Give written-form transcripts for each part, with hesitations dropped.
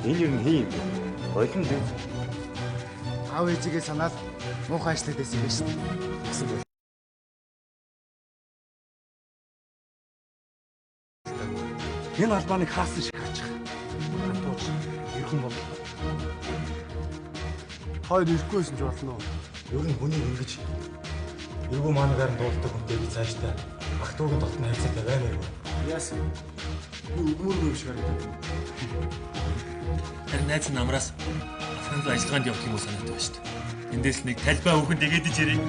Энэ юу хин юм бэ? Болон л. Аав ээжигээ санаал муухай ажиллаад байсан юм байна шүү дээ. Гэсэн бол. Энэ албаныг хаасан шиг хаачих. Гантууч ирхэн бол. Хоёр ирэхгүйсэн ч болно уу? Ер нь хүнийг ингэж эргүү манагаар нь дуулдаг хүнтэй би цаашдаа ах дүүгийн дотны харьцаатай баймааргүй. Яасан? Би өгмөргүй юм шиг харагдаад байна. Харин найз нь намраас Афган руу ажиллагаанд явах юм уу санаатай байна шүү дээ. Эндээс нэг талбай хүүхэн дэгээд ижээрэй.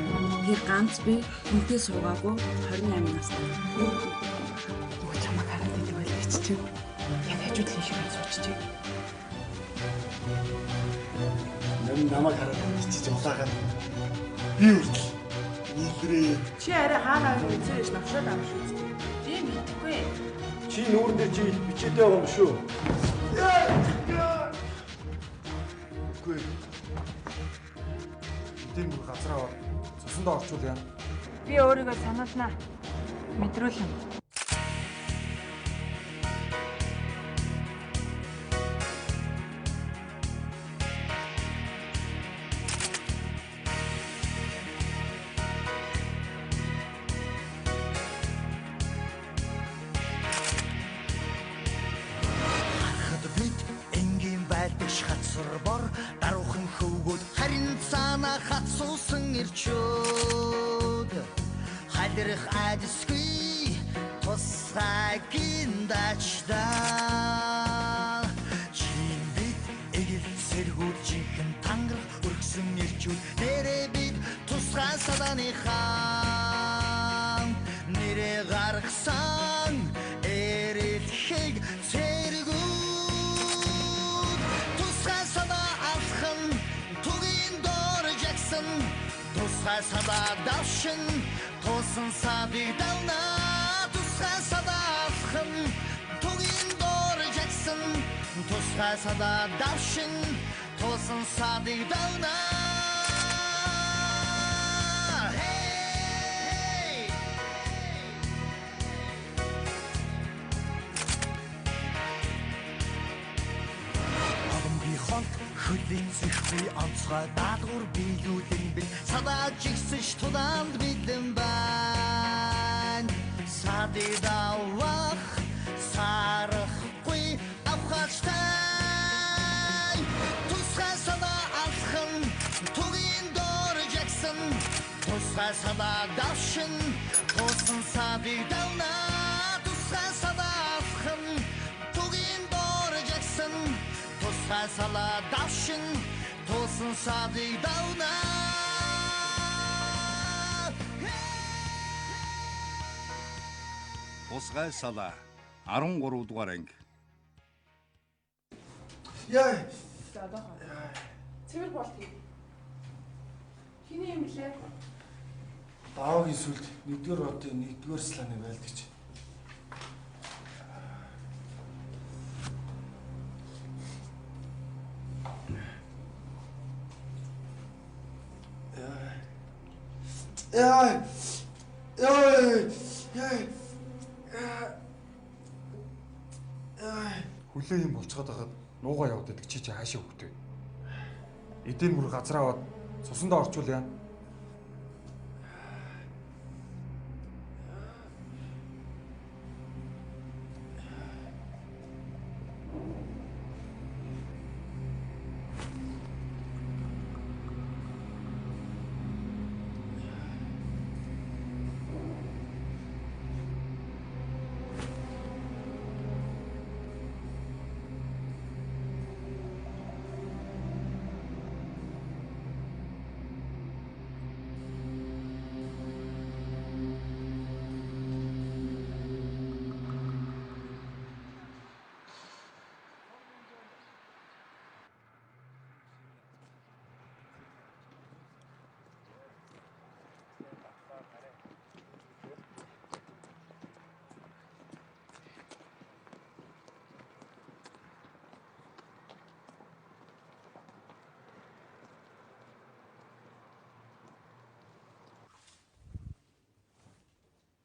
Тэр ганц би хүнтэй суугаагүй 28 настай. Нөгөө чамайг хараад идэг байлаа гэж чинь. Яг хажууд л шиг суучжээ. Намайг хараад ичиж улаагаад би хүртэл нийлрээ. Чи арай хаана авах үзээрэж навшаад авах шүү дээ. Би мэдэхгүй. Чи нүүрэн дээр чи бичээтэй байгаа юм шүү. Үгүй. Эдийн бүр газар аваад цусандаа орчуул яа. Би өөрийгөө сануулнаа. Мэдрүүлнэ. Бид энгийн байлдагш хацар бор даруухан хөвгүүд харин цаана хацуусан ирчүүд халирх айдасгүй тусгайгийн дачдаа чин бид эгэл сэргүүд жинхэн тангарах өргсөн ирчүүд нэрээ бид тусгай салааны хаан нэрээ гаргасан эрэлхийг цэргүүд тусгай санаа алхан тугийн дор жагсан тусгай санаа давшин тусан садыг давна тусгай санаа алхан тугийн дор жагсан тусгай санаа давшин тусан садыг давна. Hey! Адамгийн хонт хөлицэхгүй онцгой даалгавар биелүүлэн бид садаа жигсэж тулаанд бэлэн байна. Садыг давах сарахгүй авахтай тусгай санаа алхан тугийн дор жагсан тусгай санаа давшин тусан садыг давна тусгай санаа алхан тугийн дор жагсан тусгай санаа давшин тусан садыг давна. Тусгай салаа 13 дугаар анги. Яа. За одоохоо. Цэвэр болт хий. Хиний юм блэ? Даваагийн сүлд 1-р одын 1-р сланы байлдагч. Яа. Яа. Яа. Яа. Хүлээ юм болцоод байхад нуугаа яваад байдаг чи хаашаа хөвгтэй. Эдийн бүр газар аваад цусандаа орчуул яа.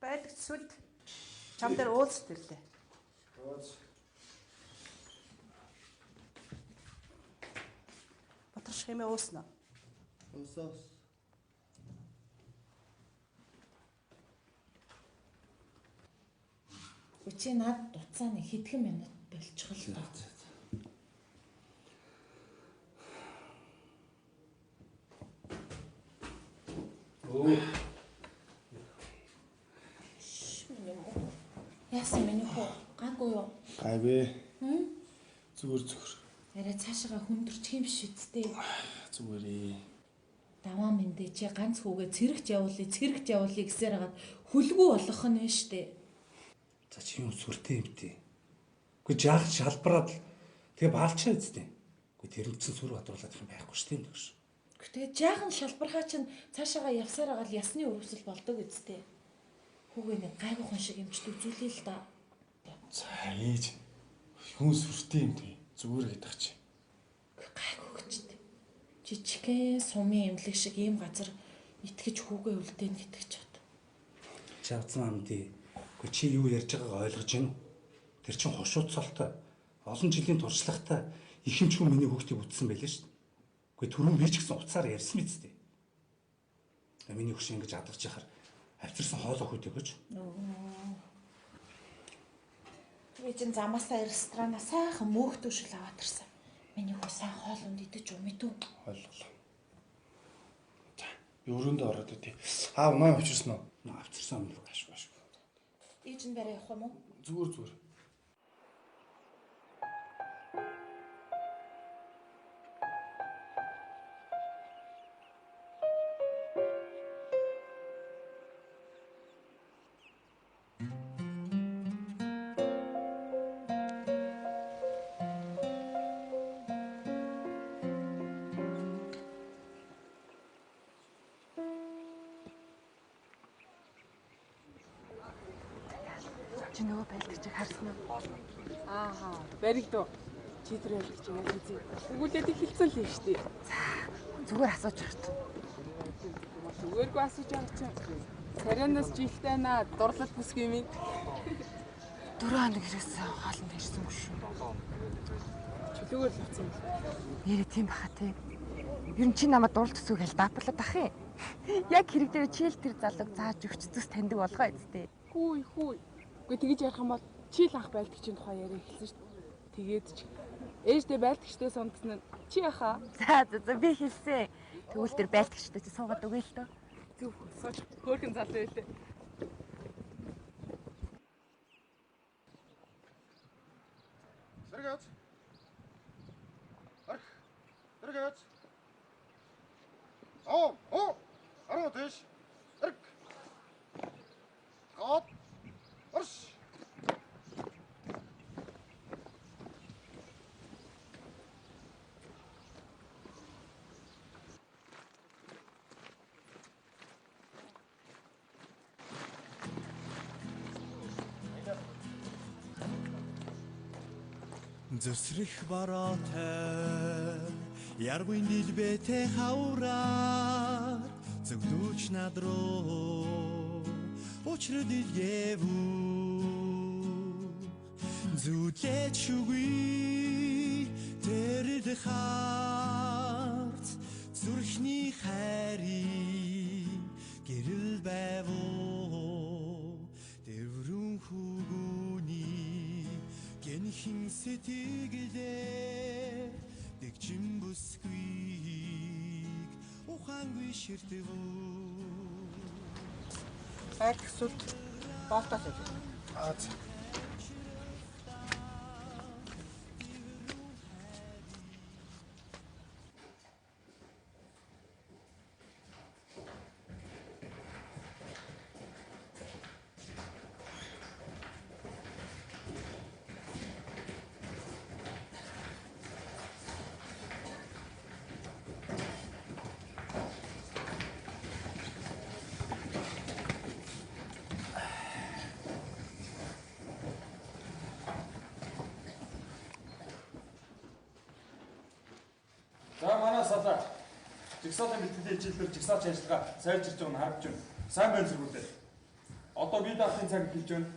Байдаг сүлд чам дээр уулзалт ирлээ. Ууц. унших юм уусна. Уусаа. Үчи над дуцаа нэг хэдхэн минут болчихлоо л доо. Өө. Яасан миний хүү? Гайгүй юу? Гайгүй. Зүгээр зүгээр. Арай цаашаага хүндэрчих юм биш үсттэй. Зүгээрээ. Даваа мэндэ чи ганц хүүгээ цэрэгч явуулъя, цэрэгч явуулъя гэсээр хагаад хүлгүү болгох нь байна штэ. За чи юм сүртэй юм тий. Үгүй жаахан шалбараад л тэгээ баалчаа үсттэй. Үгүй тэр нь чинь сүр бадруулах юм байхгүй шүү дээ юм дэгш. Тэгээ жаахан шалбархаа чинь цаашаага явсаар хагаад ясны өрөвсөл болдог үсттэй. Хүүгээ нэг гайгүйхан шиг эмчт үзүүлээ л да. За ээж. Хүн сүртэй юм тий. Зүгээр гэдэг чи. Гайгүй гэжтэй. Жижигхэн сумын эмнэлэг шиг ийм газар итгэж хүүгээ үлдээн гэдэг ч бат. Чавцсан амди. Үгүй чи юу ярьж байгаагаа ойлгож байна уу? Тэр чинь хошууд цолтой. Олон жилийн туршлагатай ихэмч хүн миний хүүхдийг үтсэн байлээ шүү дээ. Үгүй түрүүн би ч гэсэн уцаар ярьсан биз дээ. Миний хөш ингэж адгаж яхаар авчирсан хоолой хүүд өгөөч. Би чинь замаасаа ресторанаа сайхан мөөх төшөл аваад ирсэн. Миний хүү сайн хоол унд идэж уу мэдүү. Ойлголоо. За, би өрөөндөө ороод иртээ. Аа, ном авчирсан уу? Авчирсан юм. Ашгүй ашгүй. Ээж нь барай явах юм уу? Зүгээр зүгээр. Чи нөгөө байлдагчийг харсан уу? Ааха, баригдуу. Чи тэр байлдагчийг аль үзье. Өгүүлээд эхэлсэн л юм шүү дээ. За, зүгээр асууж байгаа чинь. Зүгээргүй асууж байгаа чинь. Царайнаас жилтэй наа дурлал бүсгүй юм. 4 хоног ирээс хоолнд ирсэн юм шүү. Чөлөөгөр л авсан юм. Нэрээ тийм баха тий. Ер нь чи намайг дурлал төсөөх хэл даапарлаад ах юм. Яг хэрэг дээр чи л тэр залууг зааж өгч зүс таньдаг болгоо эцтэй. Хүй хүй. Үгүй тэгэж ярих юм бол чи л анх байлдагчийн тухай яриа эхэлсэн шүү дээ. Тэгээд ч ээжтэй байлдагчтай сундсан нь чи яхаа. За за за би хэлсэн. Тэгвэл тэр байлдагчтай чи суугаад өгье л дөө. Зүг сууж хөөрхөн залуу байлээ. Сэргээц. Арх. Сэргээц. Оо, оо. Аруу тийш. Эрг. Гот. Орш. Зүсрэх бороотой яргуйн дэлбэтэй хавраар зөвлөж над руу учрал илгээв зүтлэж үгүй тэрэл харц зүрхний хайрын гэрэл байв дэврүн хүүгүний гэнхэн сэтгэлээ дэгжин бүсгүйг ухаангүй ширтэв. Байлдах сүлд боолтол байлаа. Аа за. За манай салаа. Жигсаалын бэлтгэлийн хичээлээр жигсаалч ажиллагаа сайжирч байгаа нь харагдаж байна. Сайн байна зэргүүдээ. Одоо би даахын цаг эхэлж байна.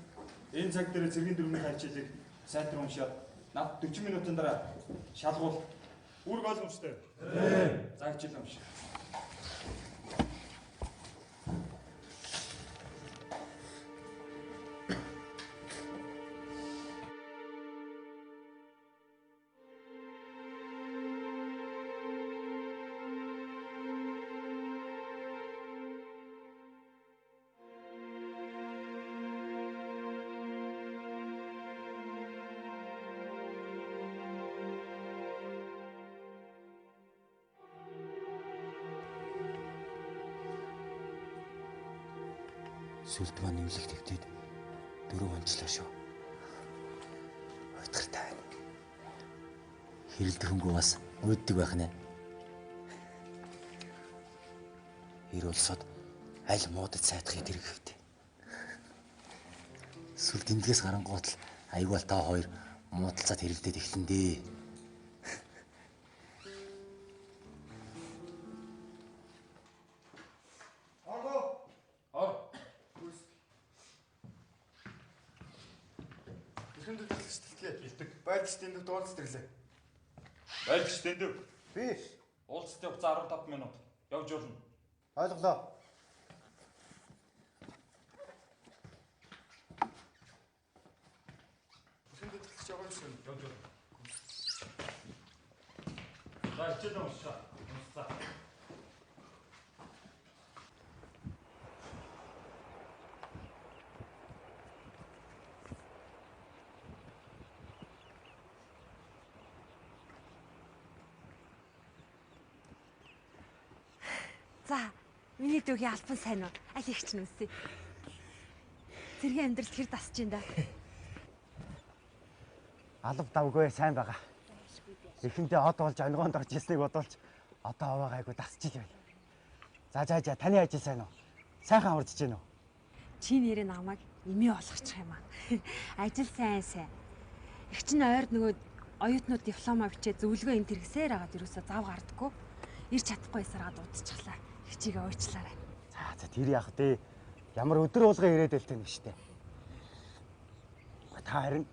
Энэ цаг дээр цэргийн дөрмийн хичээлийг сайтар уншаад над 40 минутын дараа шалгуул Үүрэг ойлгомжтой. За хичээл уншия. Сүлд маань нэмлэг твтээд 4 онцлоо шүү. Уйтгартай байна. Хэрэлдэх хөнгөө бас уйддаг байх нэ. Ир улсууд аль муудад сайдахыг тэрэг хэвтэй. Сүлд эндгээс гарангуут л аюул та хоёр муудалцаад хэрэлдээд эхлэн дээ. Байлгч Дэндүү дуулц ирлээ. Байлгч Дэндүү. Би. Уулзалтын хугацаа 15 минут. Явж болно. Ойлголоо. Эрхэм дэвтэлч яваа юм. Явж болно. За хичээлээ уншаа. Уншцаа. За, миний дүүгийн албан сайн уу? Аль их ч нүсэ. Зэргийн амьдрал хэр дасж ин да. Алав давгүй сайн байгаа. Эхэндээ од болж ангоонд орж ирснийг бодуулж одоо аваагайгүй дасч ил байна. За за за таны ажил сайн уу? Сайхан аварч гин үү? Чи нэрээ намайг эмээ болгочих юм аа. Ажил сайн сайн. Их чинь ойр нөгөө оюутнууд дипломаа бичээ зөвлөгөө энэ тэргсээр агаад юусоо зав гардаггүй. Ирч чадахгүй саргаад удчихлаа. Хичээгээ уучлаарай. За за тэр яах вэ? Ямар өдөр болгон ирээд байлтай нэг штэ. Та харин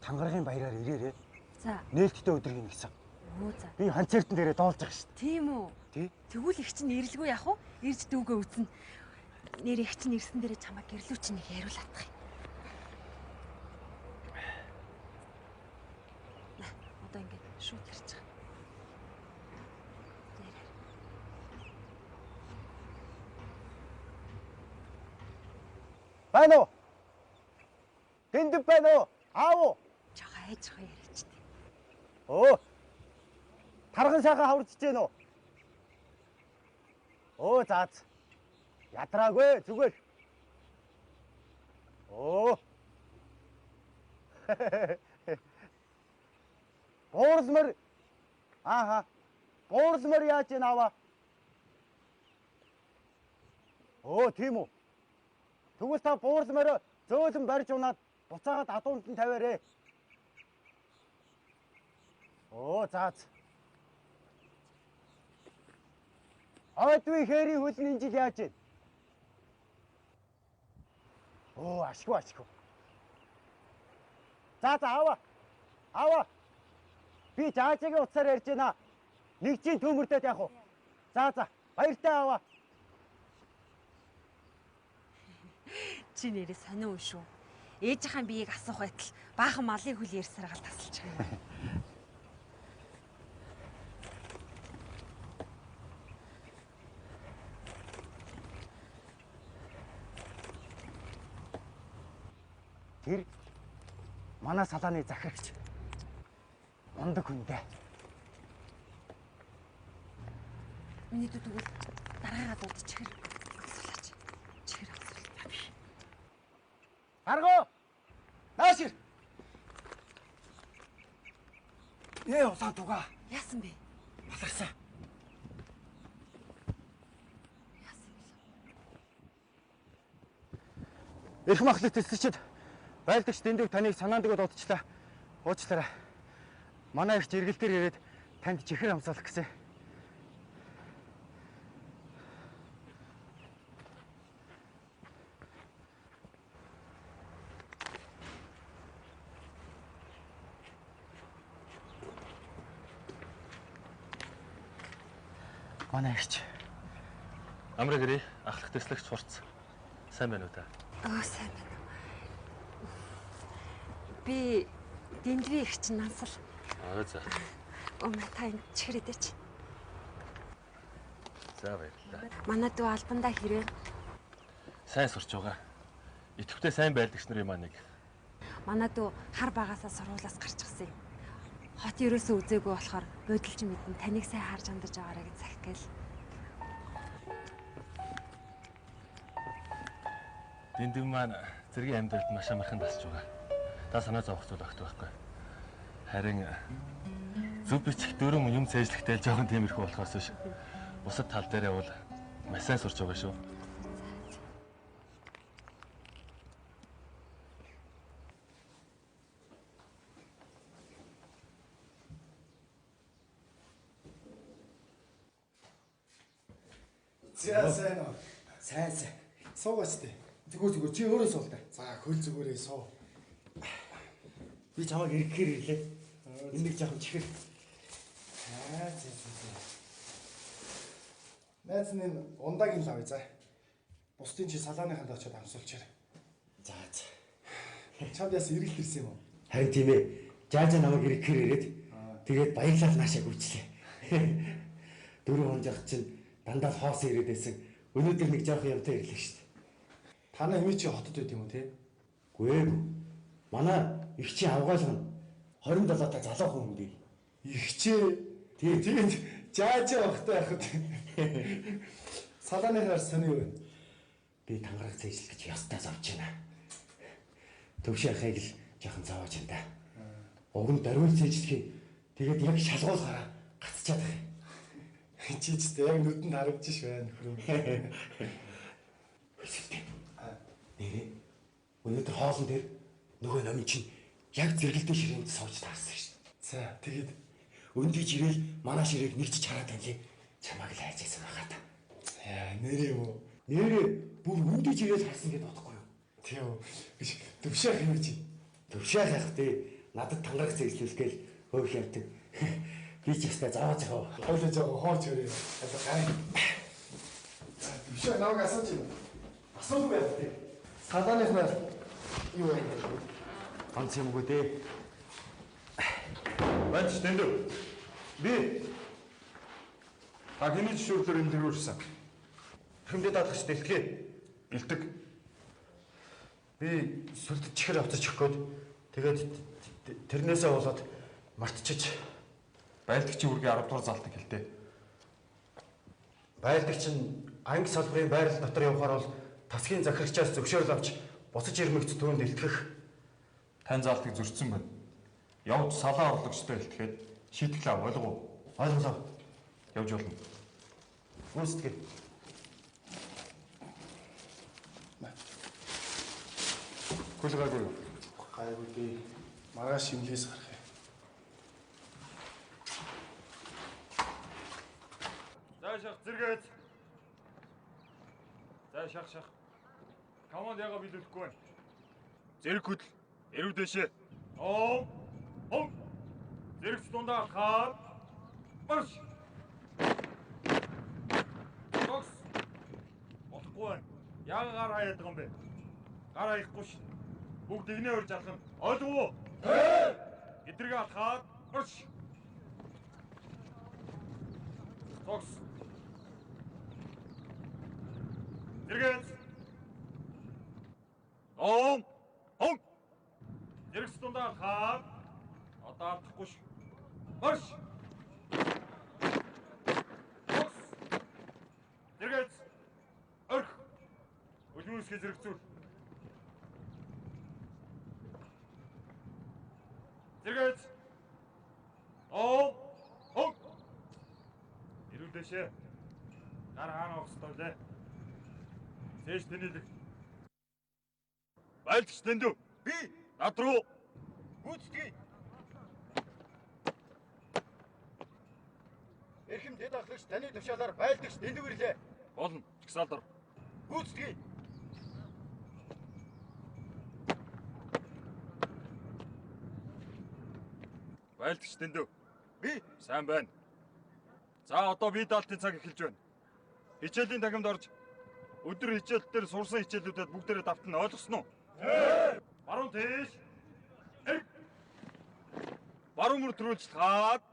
тангаргийн баяраар ирээрээ. За. Нээлттэй өдөр гин гэсэн. Өө за. Би концертын дээрээ дуулж байгаа штэ. Тийм үү? Тий. Тэгвэл их чинь ирэлгүй яах вэ? Ирж дүүгээ үзнэ. Нэр их чинь ирсэн дээрээ чамайг гэрлүү чинь нэг яриулаадах юм. Одоо ингээд шууд ярьж байгаа. Байна уу? Дэндүү байна уу? Аав уу? Жохоо айжрах яриач тээ. Өө. Тарган сайхан хаварч гин үү? Өө заа. Ядраагүй зүгээр. Өө. Буурлмар ааха. Буурлмар яаж ийн аваа? Өө тийм үү? Тэгвэл та буурлмаар зөөлөн барьж унаад буцаагаад адуунд нь тавиарэ. Оо заа. Ойдвын хээрийн хөл нь энэ жил яаж вэ? Оо ашгүй ашгүй. За за аваа. Аваа. Би жаажигийн утсаар ярьж байна. Нэгжийн төмөрдөд яах вэ? За за баяртай аваа. Чи нэрээ сонин үн шүү. Ээжийнхээ биеийг асуух байтал баахан малын хөл ярьсараа гал тасалж байгаа юм. Тэр манай салааны захирагч мундаг хүн дээ. Миний дүү тэгвэл дараагаа дуудаж чихэр асуулаач. Чихэр асуул. Даргоо! Нааш ир! Ээ улаан тугаа. Яасан бэ? Баларсан. Яасан бэлээ? Эрх махлыг тэсэлчид байлдагч Дэндүүг таныг санаанд өгöd удчлаа. Уучлаарай. Манай их жиргэл дээр ирээд танд чихэр амсаалах гэсэн. Манай эгч. Амраг ирээ. Ахлах дэслэгч хурц. Сайн байна уу та? Оо сайн байна. Би Дэндрийн эгч Нансал. Аа за. Өө та энэ чихэр идээч. За баярлалаа. Манай дүү албандаа хэрэг. Сайн сурч байгаа. Идэвхтэй сайн байлдагч нарын маань нэг. Манай дүү хар багасаа сургуулиас гарчихсан юм. Хот ерөөсөө үзээгүй болохоор буудалч мэдэн таныг сайн харж хандаж байгаарай гэж захих гээл. Дэндүү маань зэргийн амьдралд маш амархан дасж байгаа. Та санаа зовох зүйл огт байхгүй. Харин зөв бичих дөрөв юм цээжлэхтэй л жоохон тиймэрхүү болохоос биш. Бусад тал дээрээ бол маш сайн сурч байгаа шүү. За сайн уу? Сайн сайн. Суугаач тээ. Зүгээр зүгээр чи өөрөө суул та. За хөл зүгээрээ суу. Би чамайг ирэхээр ирлээ. Энэ нэг жоохон чихэр. Аа зэ зэ зэ. Найз нь энэ ундагийн лав за. Бусдын чи салааныханд очиод амсуулчаарай. За за. Чамд яс эргэлт ирсэн юм уу? Харин тийм ээ. Жаажа намайг ирэхээр ирээд тэгээд баярлал наашаа гүйчлээ. 4 хоног чинь дандаа л хоосон ирээд байсан. Өнөөдөр нэг жоохон юмтай ирлээ шүү дээ. Танай хэмээ чи хотод байт юм уу те? Үгүй ээ. Манай их чи авгаалга нь 27 та залуу хүн юм би. Ихчээ. Тэгээ тэгээд жаажа багтай байхад салааныхаар сони юу вэ? Би тангараг цээжлэх гэж ёстой зовж байна. Төвшин ахыг л жоохон зовоож байна да. Уг нь дөрвөл цээжлэхийг тэгээд яг шалгуулгаараа гацчаад байх юм. Чи ч яг нүдэнд харагдаж ш байна нөхрөө. Хүсэлтэй. Нэрээ өнөөдөр хоолн дээр нөгөө номын чинь яг зэрэгэлдээ ширээнд сууж таарсан шүү дээ. За тэгээд өндийж ирээл манай ширээг нэгж чараад таньлээ. Чамааг л хайжсэн байхаа та. Яа нэрээ юм уу? Нэрээ бүр өндийж ирээл харсан гэдээ бодохгүй юу? Тийм үү. Биш төвшөөх юм чи. Төвшөөх яах вэ? Надад тангараг цэжлүүлэх гээл хөөх явдаг. Би ч ястай зовоож яваа. Хойлоо жоо хооч өрөө. Одоо гай. Төвшөөх намайг асууж байна. Асуугүй яах вэ? Салааныхнаар юу вэ? Ганц юмгүй дээ. Бач дэндүү. Би Та хэний зөвшөөрлөөр энэ тэргүүрсэн? Хэмдэ даатгах дэлхлээ. Бэлтэг. Би сүлд чихэр авчиж өгөх гээд тэгээд тэрнээсээ болоод мартчихж. Байлдагчийн үргийн 10 дугаар заалтыг хэлдэ. Байлдагч нь анги салбарын байрлал дотор явахаар бол тасгийн захирагчаас зөвшөөрөл авч буцаж ирмэгц түүнд илтгэх. Тань заалтыг зөрчсөн байна. Явж салаа орлогчтой илтгэхэд шийтгэл ав ойлгов уу? Ойлголоо. Явж болно. Гүйцэтгэе. Хөл гайгүй юу? Гайгүй дээ. Маргааш имлээс гарах юм. За шах зэрэгэц. За шах шах. Команд яга биелүүлэхгүй байна. Зэрэг хөдөл. Эрүү дэшээ. Ом. Ом. Зэрэгц дундаа алхаад марш. Зогс. Болохгүй байна. Яга гар хаяад байгаа юм бэ? Гар хаяхгүй ш. Бүгд игнэ урьж алхана. Ойлгов уу? Эдрэг алхаад марш. Зогс. Зэрэгэц. Ом. Ом. Зэрэгц дундаа алхаад одоо алдахгүй ш. Марш. Зогс. Зэрэгэц. Орх. Өлмөсгөө зэрэгцүүл. Зэрэгэц. Ом. Ом. Эрүүл дэшээ. Гар хаана авах ёстой лээ. Цээж тэнэлэг. Байлдагч дэндүү. Би над руу гүйцэтгэе. Эрхэм дэд ахлагч таны тушаалаар байлдагч дэндүү ирлээ. Болно. Жагсаалд ор. Гүйцэтгэе. Байлдагч дэндүү. Би сайн байна. За одоо бие даалтын цаг эхэлж байна. Хичээлийн танхимд орж өдөр хичээл дээр сурсан хичээлүүдэд бүгдээрээ давтна, ойлгосноо? Баруун тийш. Баруун мөр төрүүлж хаад.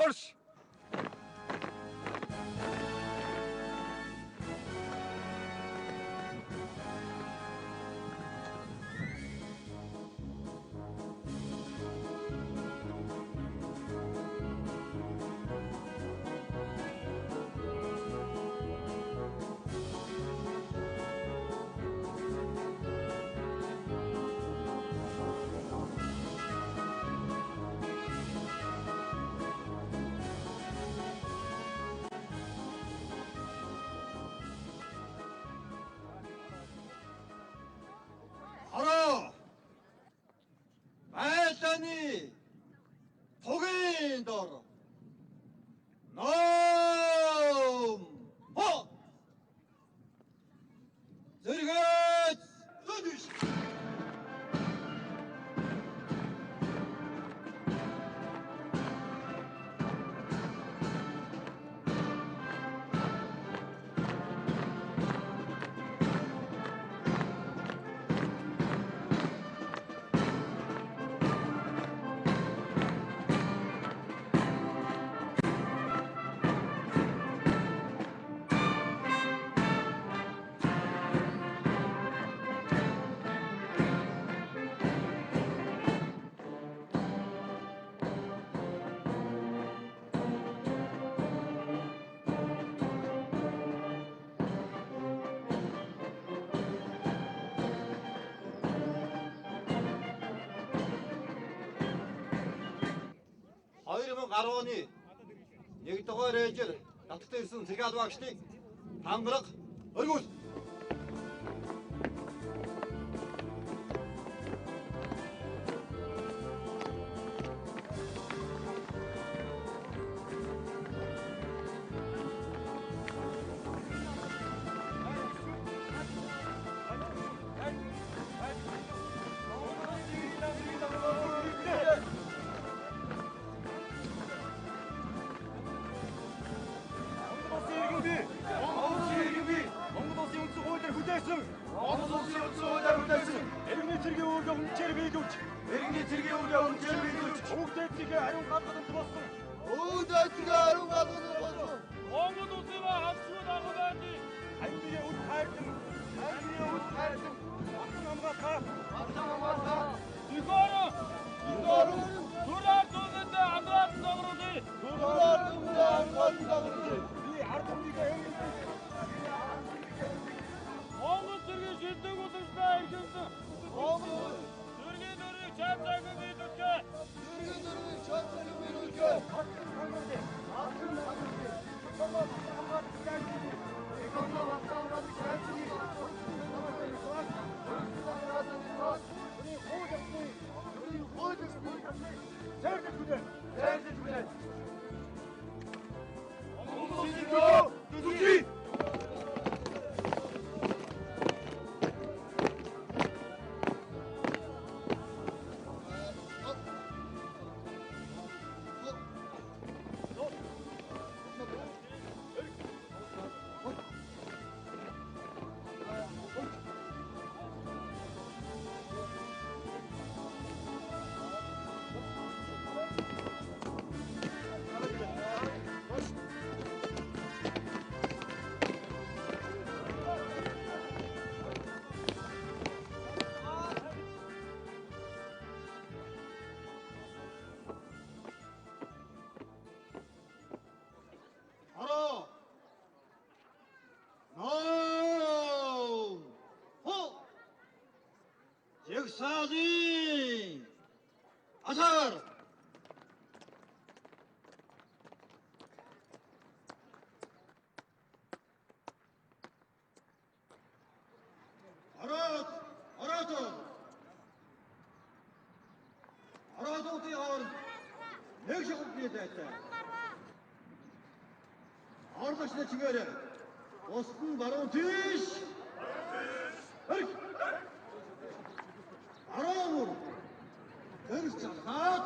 Орш. Тугийн дор ном хо зэрэгэц зүдүш. Оны 1 дугаар ээлжээр татагтан ирсэн цэргийн албаагчдыг тангараг өргүүл. Жагсаалын асаар. Ороод ороотоо. Ороотын хооронд нэг шугамны зайтай. Орлогчны чигээр бусд нь баруун тийш. Эрг. Баруун мөр. Дэрс залхаад.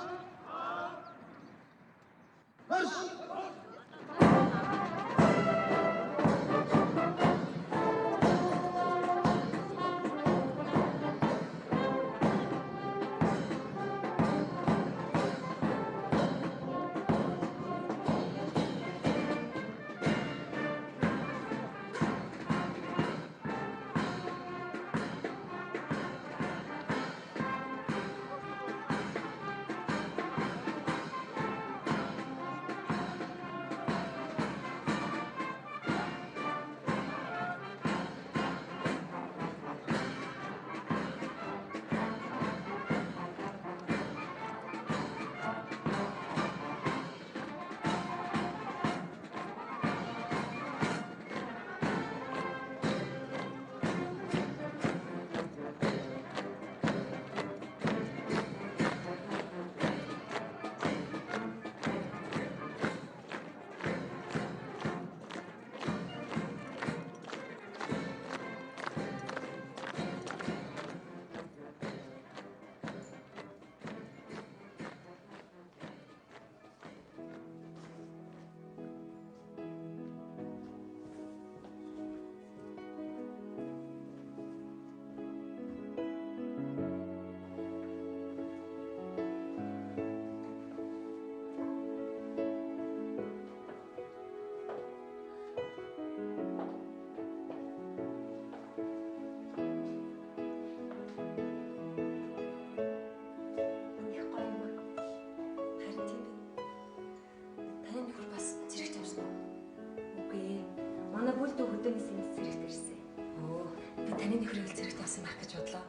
Марш! Хөдөөнөөс энд зэрэгт ирсэн. Өө, би таны нөхрийг л зэрэгт авсан байх гэж бодлоо.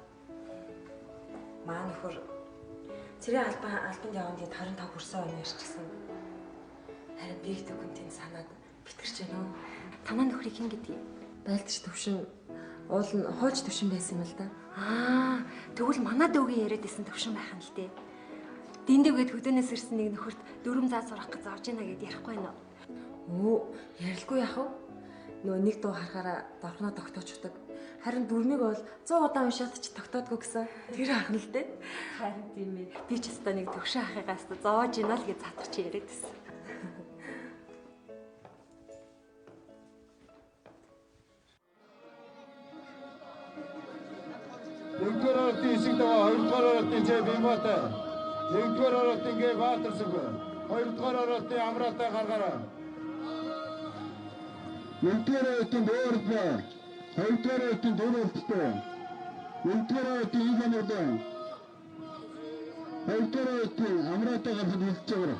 Маа нөхөр цэрэг албанд яванд 25 хүрсэн өнөө ирчихсэн. Харин би гэдэг хүн тэнд санаад битэрч байна уу? Танаа нөхрийг хэн гэдгийг? Байлдч төвшин уул нь хойч төвшин байсан юм л да. Аа, тэгвэл манай дүүгийн яриад исэн төвшин байх нь л дээ. Дэндүүгээд хөдөөнөөс ирсэн нэг нөхөрт дүрм заа сурах гэж зовж гинэ гэд ярихгүй байна уу? Өө, ярилгүй яах вэ? Нөгөө нэг дуу харахаараа дорхноо тогтоочдөг. Харин дүрмийг бол 100 удаа уншаад ч тогтоодгүй гэсэн. Тэр ах нь л дээ. Харин тийм ээ. Би ч өстой нэг төгшин ахыгаас зовоож ийна л гэж задах чи яриад байсан. Нэгдүгээр оролтын хэсэг даваа, хоёрдугаар оролтын Ч Бимбатай. Нэгдүгээр оролтын Г Баатарсүг. Хоёрдугаар оролтын Амраатай гаргаарай. Нэгдүгээр оролтын Дүүрдээ. Хоёрдугаар оролтын Дүүрдээ. Нэгдүгээр оролтын Игэнүүдээ. Хоёрдугаар оролтын Амраатай гарахад бэлдэж байгаарай.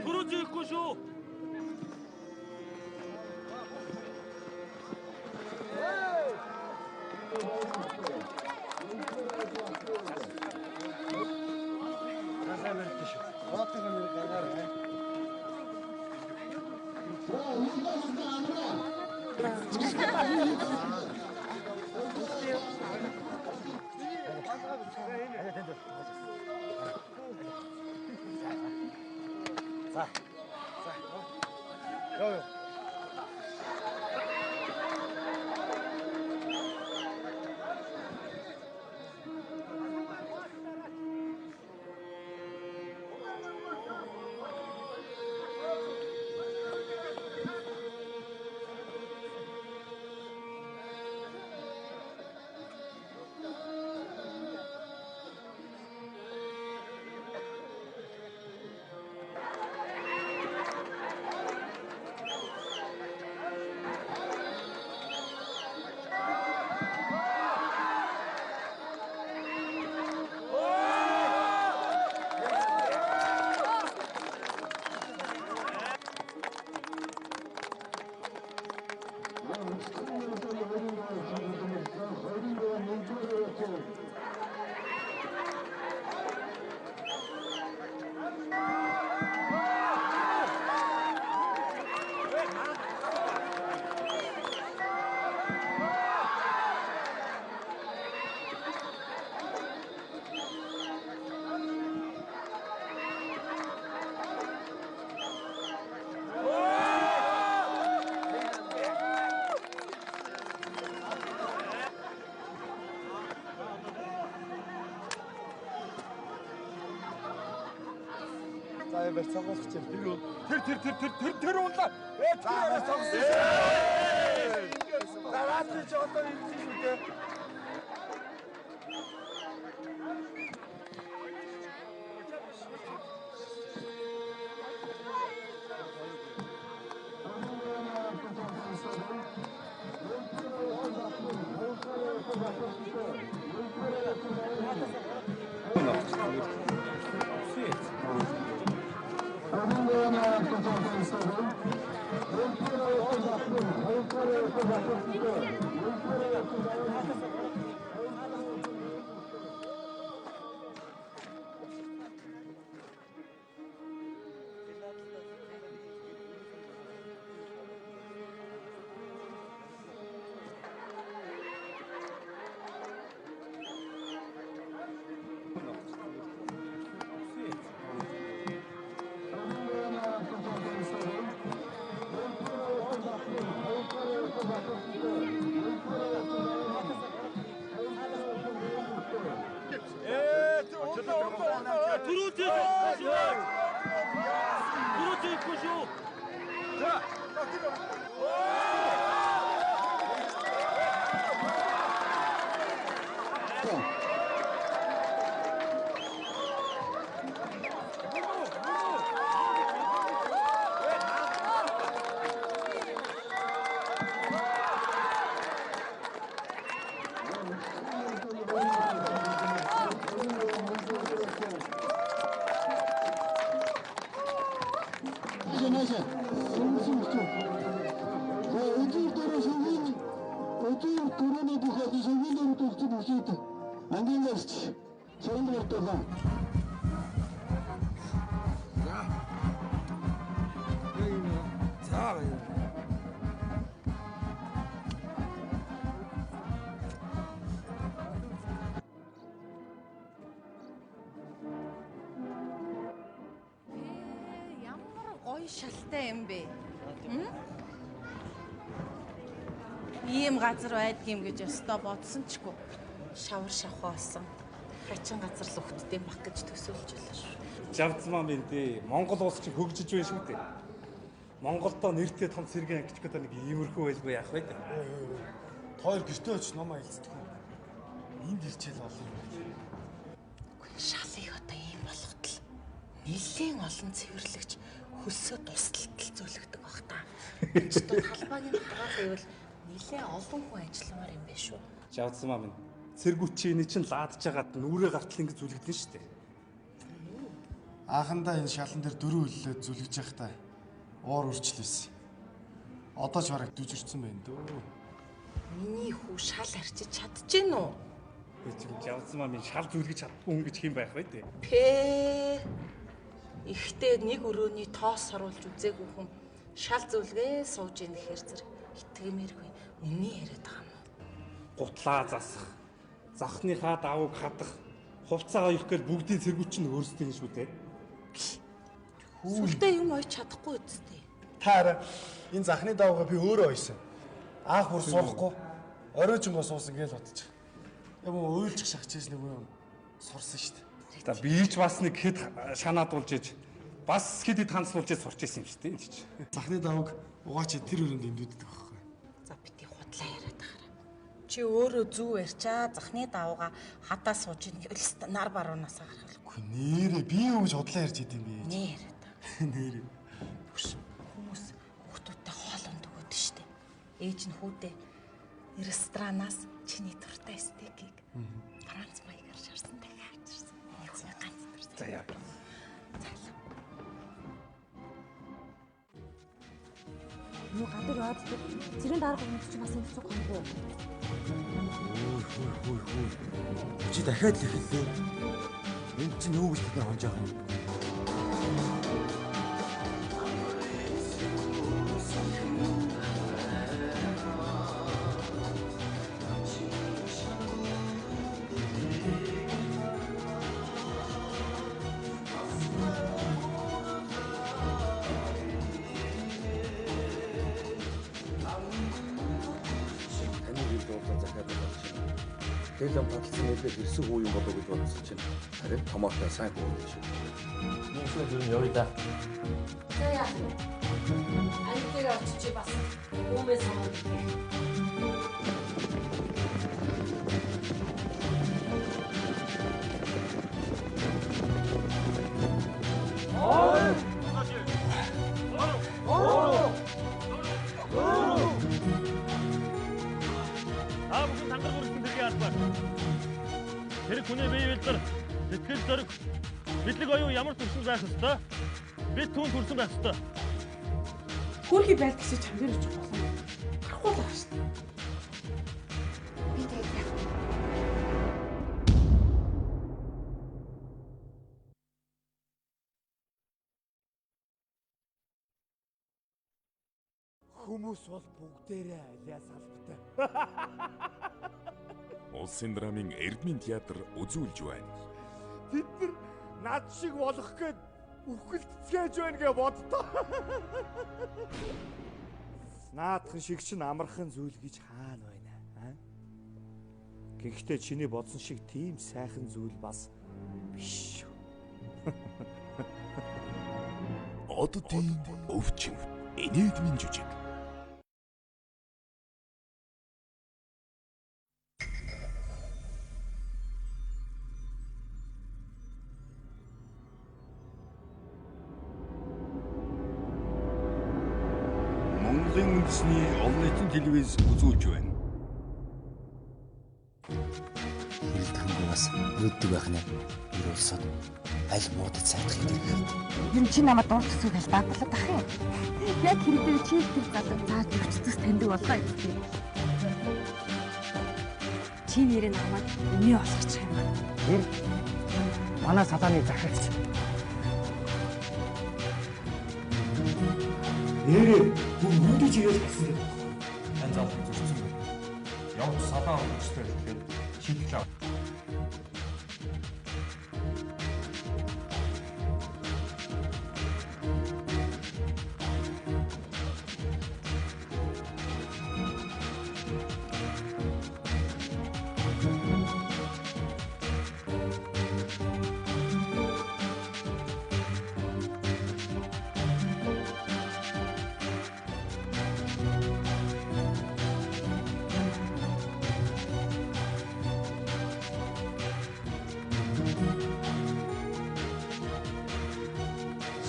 Түрүү шүү. За. За. Йоо ёо. Сайн барь цогоолох чинь. Тэр үү? Тэр тэр тэр тэр тэр тэр унлаа. Э тэр арай цогсон. Дараад чи одоо ирсэн шүү дээ. Шалтай юм бэ? Ийм газар байдгийм гэж ёстой бодсон ч гүй. Шавар шавхаа болсон. Хачин газар л өгтдөм баг гэж төсөөлж байлаа шүү. Жавцмаа минь дээ. Монгол улс чинь хөгжиж байна шүү дээ. Монголдоо нэртэй том цэргийн ангич гэдэг нэг иймэрхүү байлгүй яах вэ? Тоор гэртээ очиж номоо хэлцдэг үү? Энд ирчээл олон юм байна. Шалыг одоо ийм болгоход л нэлээд олон цэвэрлэгч хөлсөө тусдалтал зөөлөгдөг бах та. Өстө талбайг нь хараах ивэл нэлээ олон хүн ажилламаар юм байна шүү. Жавцмаа минь. Цэргүүчийн чинь лаадж хагаад нүрээ гартал ингэ зүлэгдэн шүү дээ. Анхандаа энэ шалан дээр дөрөв хөллөө зүлгэж явахдаа уур үрчлээсэн. Одоо ч бараг дүжирсэн байна дөө. Миний хүү шал арчиж чадчихэв үү? Би чинь жавцмаа минь шал зүлгэж чадахгүй хүн гэж хэм байх вэ дээ. Пэ. Ихтэй нэг өрөөний тоос саруулж үзээгүй хүн шал зүлгээ сууж ийн гэхэр зэрэг итгэмээргүй үнний яриад байгаа юм уу? Гутлаа засах, захныхаа давууг хадах, хувцаа оёх гэл бүгдийн цэргүүч нь өөрсдөө юм шүү дээ. Сүлдээ юм ойч чадахгүй үсттэй. Та арай энэ захны давуугаа би өөрөө ойсон. Анх бүр сурахгүй оройжингоо суусан гээл бодчих. Яг уйлчих шахчихсэн нэг юм сурсан шүү дээ. За би ч бас нэг хэд шанаадуулж иж бас хэд хэд ханцлуулж иж сурч ирсэн юм шүү дээ энэ чинь. Захны давууг угаач тэр өрөөнд эндүүддэг байхгүй. За бити худлаа яриад ахаараа. Чи өөрөө зүв ярьчаа захны давууга хадаа сууж ийн гэвэл нар баруунаас гарах. Үгүй нэрээ би юу гэж худлаа ярьж идэм бэ? Нэр. Нэрээ. Бүш хүмүүс хүүхдүүдтэй хоол унд өгöd штэ. Ээж нь хүүдээ ресторанаас чиний дуртай стейкийг Франц маягаар шарсан дахиад авчирсан. Нэг хүн ганц төрсөн. За яа. Зайлаа. Юу гадар яваад цэрэн дарга хүмүүс чи бас энэ цуг хоног. Хөөе хөөе хөөе хөөе. Чи дахиад л эхэллээ. Энд чинь юу гэж тэд нар хонж байгаа юм? Тэгэл ам таталцсан нэлээд ирсэн хүү юм болоо гэж бодсон чинь харин томоотой сайн хүү юм шиг. Нийгэмшиг ер нь явъя да. За яах вэ? Анги дээр очиж бас үүмээ сууна. Та бүхэн тангараг үргэлжлэн тэргийн албаар. Тэр хүний бие бэлдэр, сэтгэл зориг, мэдлэг оюун ямар төвшөнд байх ёстой? Бид түүнд хүрсэн байх ёстой. Хүүрхий байлдагч чам дээр очих болно. Гарахгүй л байгаа шүү дээ. Би тэгээд яах вэ? Хүмүүс бол бүгдээрээ алиас албатай. Улсын драмын Эрдмийн театр үзүүлж байна. Тэд нар над шиг болох гээд үхэлцээж байна гэж боддоо. Наадхан шиг чинь амархан зүйл гэж хаана байна аа? Гэхдээ чиний бодсон шиг тийм сайхан зүйл бас биш шүү. Оддын өвчин инээдмийн жүжиг. Монголын үндэсний олон нийтийн телевиз үзүүлж байна. Хэрэлдэхэнгүй бас өөддөг байх нэ. Эр улсад аль муудад сайдахыг дэргэхэд. Ер нь чи намайг дур төсөв хэл даглаад ах юм. Яг хэрэг дээр чи тэр залуу зааж өвчтөс таньдаг болгоо юм. Чи нэрээ намайг эмээ болгочих юм аа. Тэр манай салааны захирагч. Нэрээ бүр нүдэж ирэл гэсэн гэдэг. Тань заалгыг зөрчсөн байна. Явж салаа өгчтэй хэлэхэд шийтгэл ав.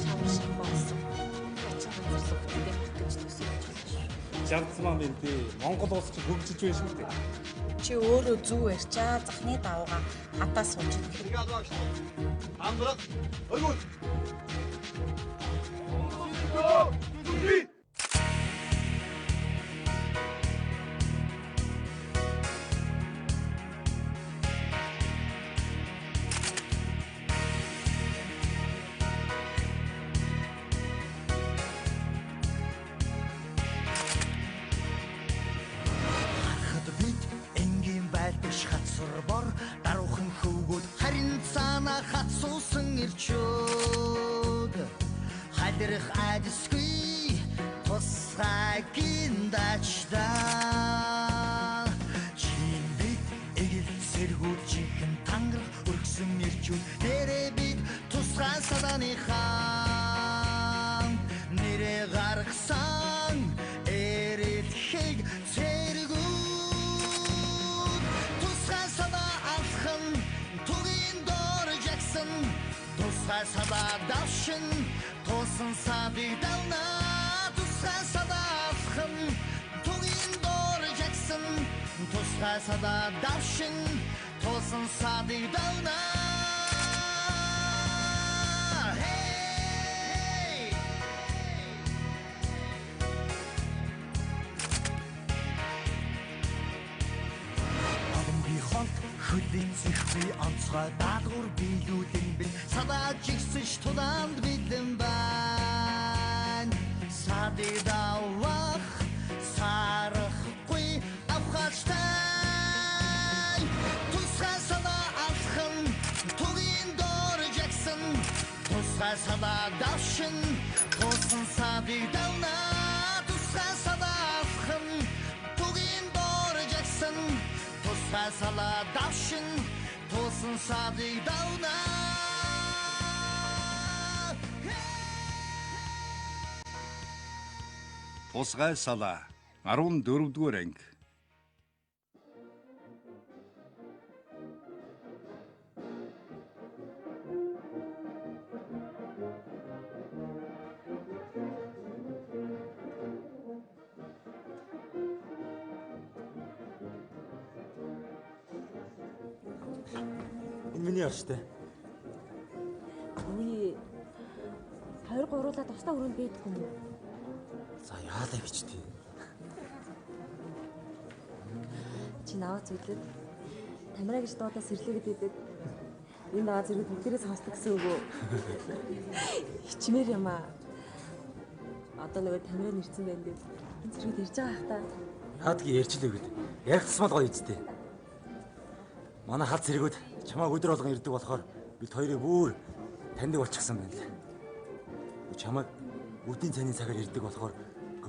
Шавар шахуу болсон. Хачин газарлаг хөтөлбөр гэж төсөөлж байна шүү. Жавцмаа минь дээ. Монгол улс чинь хөгжиж байна шүү дээ. Чи өөрөө зүв ярьчаа захны давууга хадаа сууж идэх. Тангараг өргөл. Харахад бид энгийн байлдагш хацар бор даруухан хөвгүүд харин цаана хацуусан ирчүүд халирх айдасгүй тусгай гиндачдаа чин бид эгэл сэргүүд жинхэнэ тангараг өргөсөн ирчүүд нэрээ бид тусгай салааны хаан нэрээ гаргасан эрэлхийг цэргүүд тусгай санаа алхан тугийн дор жагсан тусгай санаа давшин туусан садыг давна тусгай санаа алхан тугийн дор жагсан тусгай санаа давшин туусан садыг давна. Hey! Боломгийн холт хөлийн зэхви онцгой даалгавар биелүүлэн бид садаа жигсэж тулаанд бэлэн байна. Садыг давах сарахгүй авхалтай тусгай санаа алхан тугийн дор жагсан тусгай санаа давшин туусан садыг давна тусгай санаа алхан тугийн дор жагсан тусгай санаа давшин туусан садыг давна. Тусгай салаа 14 дугаар анги. Энэ миний орштой. Үгүй. Хоёр гуруулаа тусдаа өрөөнд байдаггүй юм уу? За яалаа гэж тий. Чи наваа зүглээд Тамира гэж дуудаа сэрлээгээд идэд. Энэ наваа зэрэг бүгдээрээ сонсдог гэсэн үг үү? Хичмээр юм аа. Одоо нөгөө Тамира нэрсэн байна гэд. Энэ зэрэг ирж байгаа хах та. Яадгийг ярьж лээ гэд. Ярих тусмал гоё үсттэй. Манай хал цэргүүд чамааг өдөр болгон ирдэг болохоор бид хоёрыг бүр таньдаг болчихсон байна лээ. Чамааг үдийн цанийн цагаар ирдэг болохоор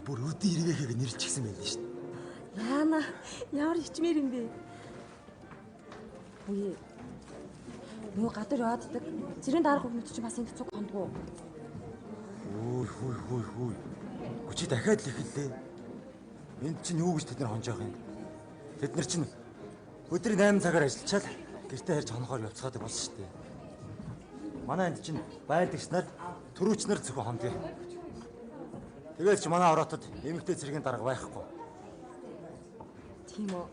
бүр үдийн ирвэхийг нэрлчихсэн байна лээ шүү дээ. Яана ямар хичмээр юм бэ? Үгүй. Нөгөө гадуур явааддаг. Цэрэн дарга хүмүүс чинь бас энд цуг хондгоо. Үй хүй хүй хүй. Гү чи дахиад л эхэллээ. Энд чинь юу гэж тэд нар хонж явах юм? Тэд нар чинь өдрийн 8 цагаар ажиллачаал гэртээ харж хонохоор явцгаадаг болсон шүү дээ. Манай энд чинь байлдагч нар, түрүүч нар зөвхөн хондгоо. Тэгээд ч манай ороотод эмэгтэй цэргийн дарга байхгүй. Тийм үү.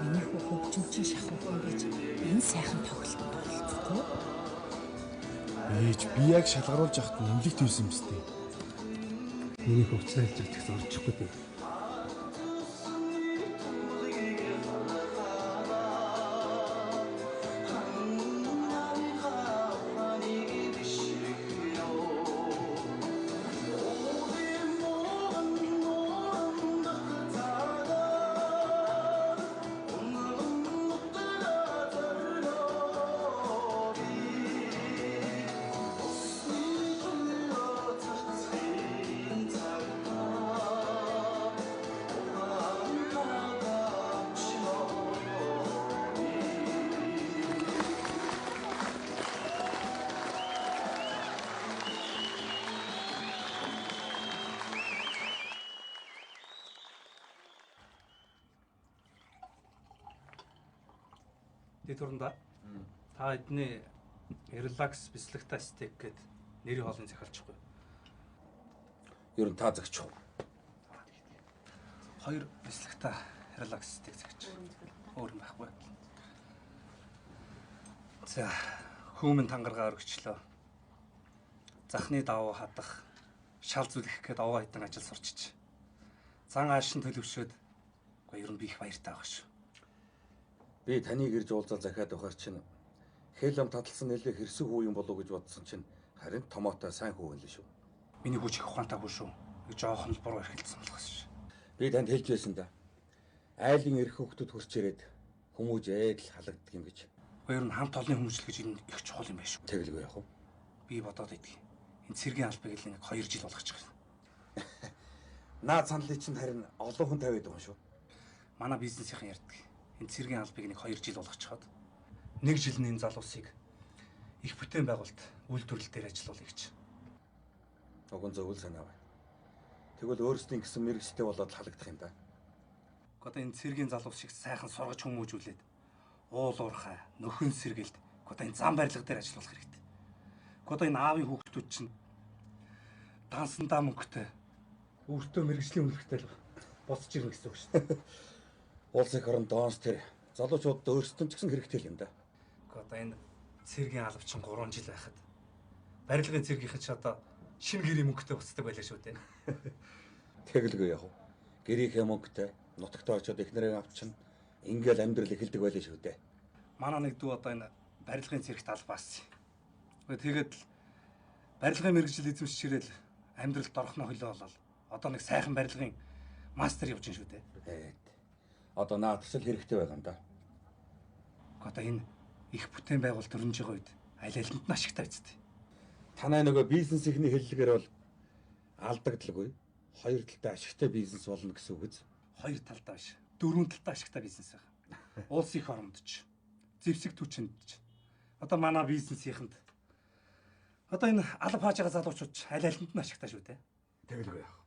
Миний хүү хөгжимчин шахуухан гэж энэ сайхан тоглолтод оролцохгүй. Ээж би яг шалгаруулж явахад нэмлэгт байсан юм сте. Миний хөвцөл хэлж байгаа ч гэсэн орчихгүй дээ. Тэд түрүүнд та эдний релакс бислэгтэй стейк гэд нэрийн хоолыг захиалчихгүй. Ер нь та загчих уу? Хоёр бислэгтэй релакс стейк загчих. Өөр юм байхгүй. За, хүмүүн тангаргаа өргөчлөө. Захны давуу хадах, шал зүлгэх гээд овоо хитэн ажил сурчиж. Зан аашин төлөвшөөд үгүй ер нь би их баяртай байгаа шүү. Би таныг ирж уулзаад захиад байхаар чинь хэл ам таталсан нэлээ хэрсэг хүү юм болов гэж бодсон чинь харин томоотой сайн хүү юм л шүү. Миний хүч их ухаантай хүү шүү. Нэг жоохон л буруу эрхэлсэн болохоос шүү. Би танд хэлж байсан да. Айлын эрх хүүхдүүд хурч ирээд хүмүүжээд л халагддаг юм гэж. Хоёр нь хамт олонны хүмүүжил гэж энэ их чухал юм байна шүү. Тэгэлгүй яах вэ? Би бодоод идэх. Энэ цэргийн албыг л нэг 2 жил болгочих. Наад саналыг чинь харин олон хүн тавиад байгаа юм шүү. Манай бизнесийнхэн ярьдаг. Энэ цэргийн албыг нэг 2 жил болгочиход нэг жил нь энэ залуусыг их бүтээн байгуулалт үйлдвэрлэл дээр ажиллуулъя гэж. Уг нь зөв л санаа байна. Тэгвэл өөрсдийн гэсэн мэргэжтэй болоод халагдах юм да. Одоо энэ цэргийн залуус шиг сайхан сургаж хүмүүжүүлээд Уул уурхай, нөхөн сэргэлт, одоо энэ зам барилга дээр ажиллах хэрэгтэй. Одоо энэ аавын хүүхдүүд чинь дансандаа мөнгөтэй өөртөө мэрэгжлийн үнэлгэтэй л босч ирнэ гэсэн үг шүү дээ. Улс их орон донс тэр залуучуудад өөрсдөө ч гэсэн хэрэгтэй л юм да. Одоо энэ цэргийн албачин 3 жил байхад барилгын цэргийнхэн ч одоо шинэ гэрийн мөнгөтэй буцдаг байлаа шүү дээ. Тэгэлгүй яг. Гэрийнхээ мөнгөтэй нутагтаа очиод эхнэрээ авчин ингээл амьдрал эхэлдэг байлаа шүү дээ. Манай нэг дүү одоо энэ барилгын цэрэгт албаасан. Тэгээд л барилгын мэргэжил эзэмшиж ирэл амьдралд орохно хөлөө болол одоо нэг сайхан барилгын мастер явж гин шүү дээ. Эд. Одоо наадах л хэрэгтэй байгаа юм да. Одоо энэ их бүтээн байгуулалт өрнөж байгаа үед аль алинд нь ашигтай үсттэй. Танай нөгөө бизнесийнхний хэллэгээр бол алдагдaltaгүй хоёр талтай ашигтай бизнес болно гэсэн үг үз. Хоёр талдаа биш. Дөрвөн талтай ашигтай бизнес байна. Улс их оронд ч, зэвсэг түвшинд ч. Одоо манай бизнесийнхэнд одоо энэ алба хааж байгаа залуучууд ч аль алинд нь ашигтай шүү дээ. Тэгэлгүй яах.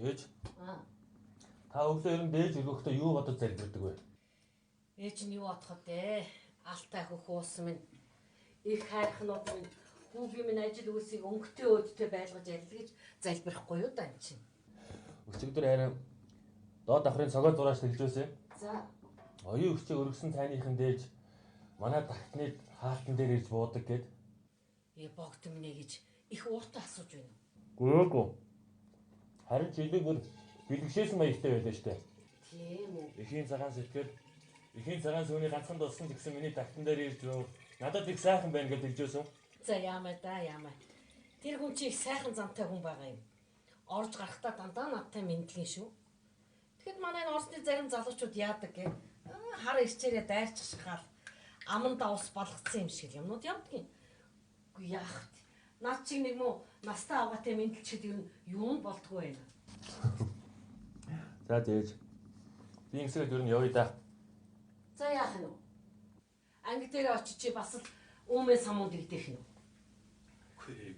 Ээж. Та өглөө ер нь дээж өргөхдөө юу бодож залбирдаг вэ? Ээж нь юу бодох вэ? Алтай хөх уусан минь. Их хайрхнууд минь хүүгийн минь ажил үйлсийг өнгөтэй өөдтэй байлгаж аль гэж залбирахгүй юу даа эн чинь. Өчигдөр харин доод давхрын цогоо зурааш тэглэж байсан. За. Оюун өчиг өргөсөн тайныхан дээж манай тагтны хаалтан дээр ирж буудаг гэд. Богд минь ээ гэж их ууртай асууж байна уу? Гээгүй. Харин ч илүү бүр бэлгэшээсэн маягтай байлаа штэ. Тийм үү. Эхийн цагаан сэтгэл, эхийн цагаан сүүний ганцхан дуссан ч гэсэн миний тагтан дээр ирж буув. Надад их сайхан байна гэж хэлжсэн. За яамаа да яамаа. Тэр хүн чи их сайхан зантай хүн байгаа юм. Орж гарахдаа дандаа надтай мэдлэн шүү. Тэгэхэд манай энэ Оросны зарим залуучууд яадаг гэ. Хар ирчээрээ дайрчих шахаал аман давс балгацсан юм шиг юмнууд явдгийн. Үгүй яах вэ? Над чиг нэг муу настай аваатай мэдлчихэд ер нь юу нь болдгоо байна. За дээж. Би ингэсгээд ер нь явъя да. За яах нь вэ? Анги дээр очиж чи бас л үүмээ самууд игдэх нь.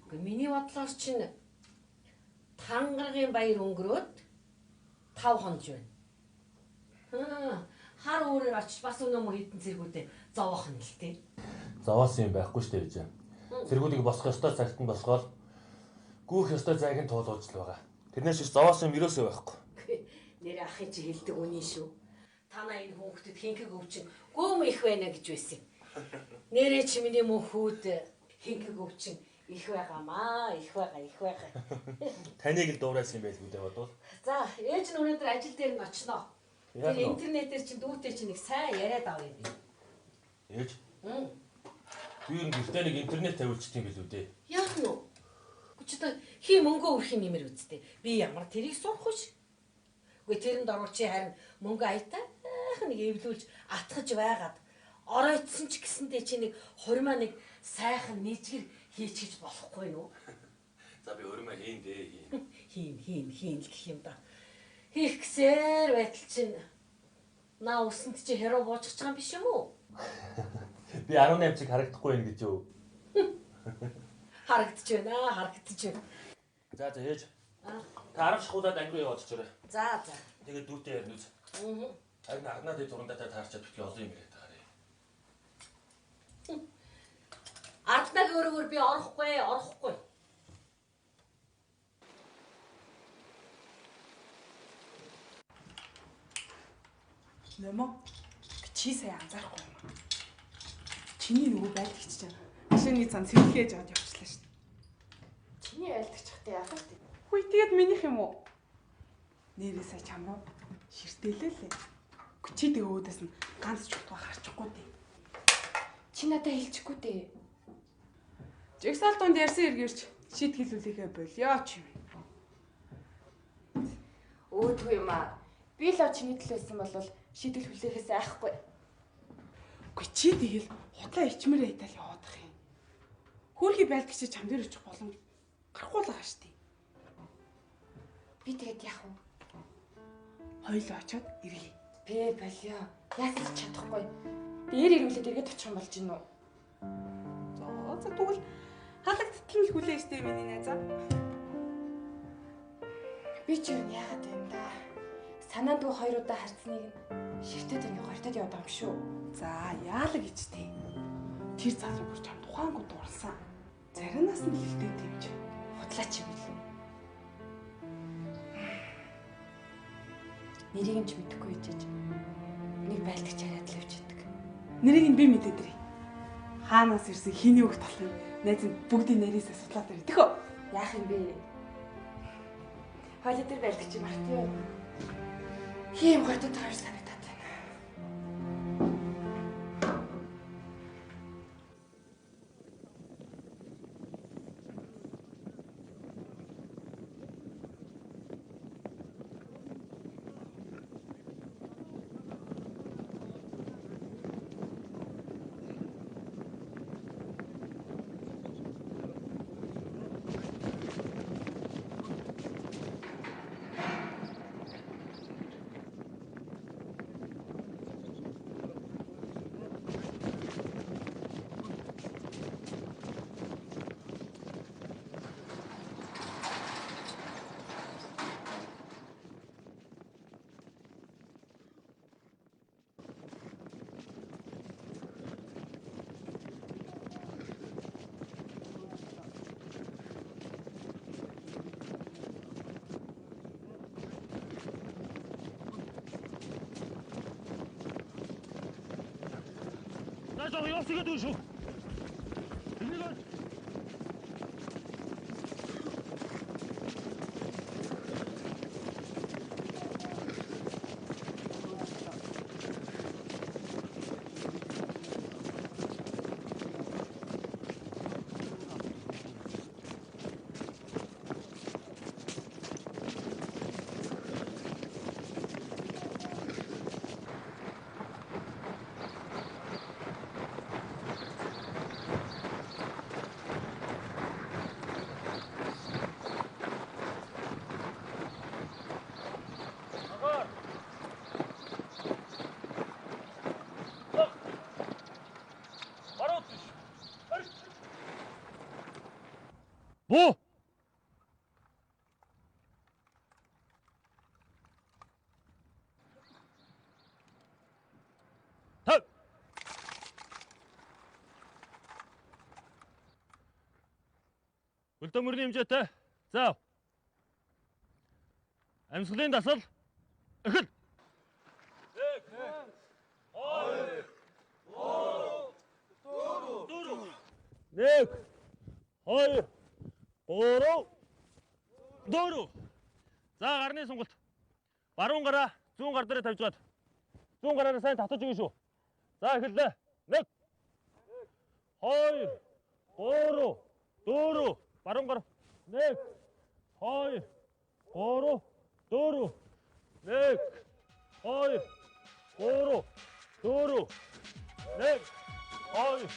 Үгүй миний бодлоор чинь тангаргийн баяр өнгөрөөд 5 хонож байна. Хар өөрөөр очиж бас өнөө мө хитэн цэргүүдээ зовоох нь л тий. Зовоосон юм байхгүй шүү дээ ээж. Цэргүүдийг босгох ёстой цагт нь босгоол гүүх ёстой зайг нь туулуулж л байгаа. Тэрнээс биш зовоосон юм ерөөсөө байхгүй. Нэр ахын чи хэлдэг үнэн шүү. Танаа энэ хүүхдэд хинхэг өвчин гүм их байна гэж байсан. Нэрээ чи миний мөн хүүд хинхэг өвчин их байгаамаа, их байгаа, их байгаа. Таныг л дуурайсан юм байлгүй дээ бодвол. За, ээж нь өнөөдөр ажил дээр нь очноо. Тэр интернетээр чинь дүүтэй чинь нэг сайн яриад авъя би. Ээж. Би ер нь гэртээ нэг интернет тавиулчих юм билүү дээ. Яах нь вэ? Чи одоо хий мөнгөө өрөх юм нэмэр үсттэй. Би ямар тэрийг сурах вэ? Үгүй тэрэнд орвол чи харин мөнгө аятайхан нэг эвлүүлж атгаж байгаад оройтсон ч гэсэндээ чи нэг хурмаа нэг сайхан нийжгэр хийчихэж болохгүй нү? За би хурмаа хийн дээ хийн. Хийн л гэх юм да. Хийх гэсээр байтал чинь наа усанд чи хэрэг буучих юм биш юм уу? Би 18 чиг харагдахгүй байх гэж юу? Харагдаж байна, харагдаж байна. За за ээж. Та 10 шахуулаад анги руу яваад очоорой. За за. Тэгээд дүүтэй ярина үз. Харин агнаа дээр зурандаатай таарчаад битгий олон юм яриад байгаа. Арднагийн өрөөгөр би орохгүй, орохгүй. Нөмө чи сая анзаарахгүй юм аа. Чиний нөгөө байлдагч чинь машины цан сэргэлээж аваад явчихлаа шүү дээ. Чиний байлдагч хатаа яах вэ? Хүй тэгээд минийх юм уу? Нэрээ сая чам руу ширтээлээ лээ. Чи тэгээ өөдөөс нь ганц чутгаа харчихгүй дээ. Чи надад хэлчихгүй дээ. Жигсаал дунд ярьсан эргэрч шийтгэл хүлээхэ болио чи юм. Өөдгөө юм аа. Би л чиний төлөөсөн бол шийтгэл хүлээхээс айхгүй. Үгүй чи тэгэл худлаа ичмэр айтаал яваадах юм. Хөөрхий байлдагч чам дээр очих боломж гарахгүй л байгаа шүү дээ. Би тэгээд яах вэ? Хоёулаа очиод ирье. Бэ болио. Яасан ч чадахгүй. Дээр ирүүлээд эргээд очих юм болж гин үү? За тэгвэл халагдтал нь хүлээж штэ миний найзаа. Би ч юу яагаад юм да? Санаандгүй хоёр удаа харцныг нь ширтээд ингээ гортод яваад байгаа юм шүү. За яалаг ичтэй. Тэр залуу бүр чам тухаангүй дурлсан. Царинаас нь хилтэй тэмж. Худлаач юм билүү? Нэрийг нь ч мэдэхгүй ичээж. Нэг байлдагч яриад л явж идэг. Нэрийг нь би мэдээд ирье. Хаанаас ирсэн хиний үг талын найз нь бүгдийн нарийсаа судлаад ирэх тэхөө. Яах юм бэ? Хойлоо тэр байлдагч юм арт юу? Хийм гортод байгаа юм санагдаад байна. За жоо явсгээд өгнө шүү. Энийг Буу. Тав. Хөлдөө мөрний хэмжээтэй. За. Амьсгалын дасгал эхэл. 1 2 3 4 1 2 3 4. За гарны сонголт. Баруун гараа зүүн гар дээр тавьж гад. Зүүн гараараа сайн татаж өгнө шүү. За эхэллээ. 1 2 3 4. Баруун гар. 1 2 3 4. 1 2 3 4. 1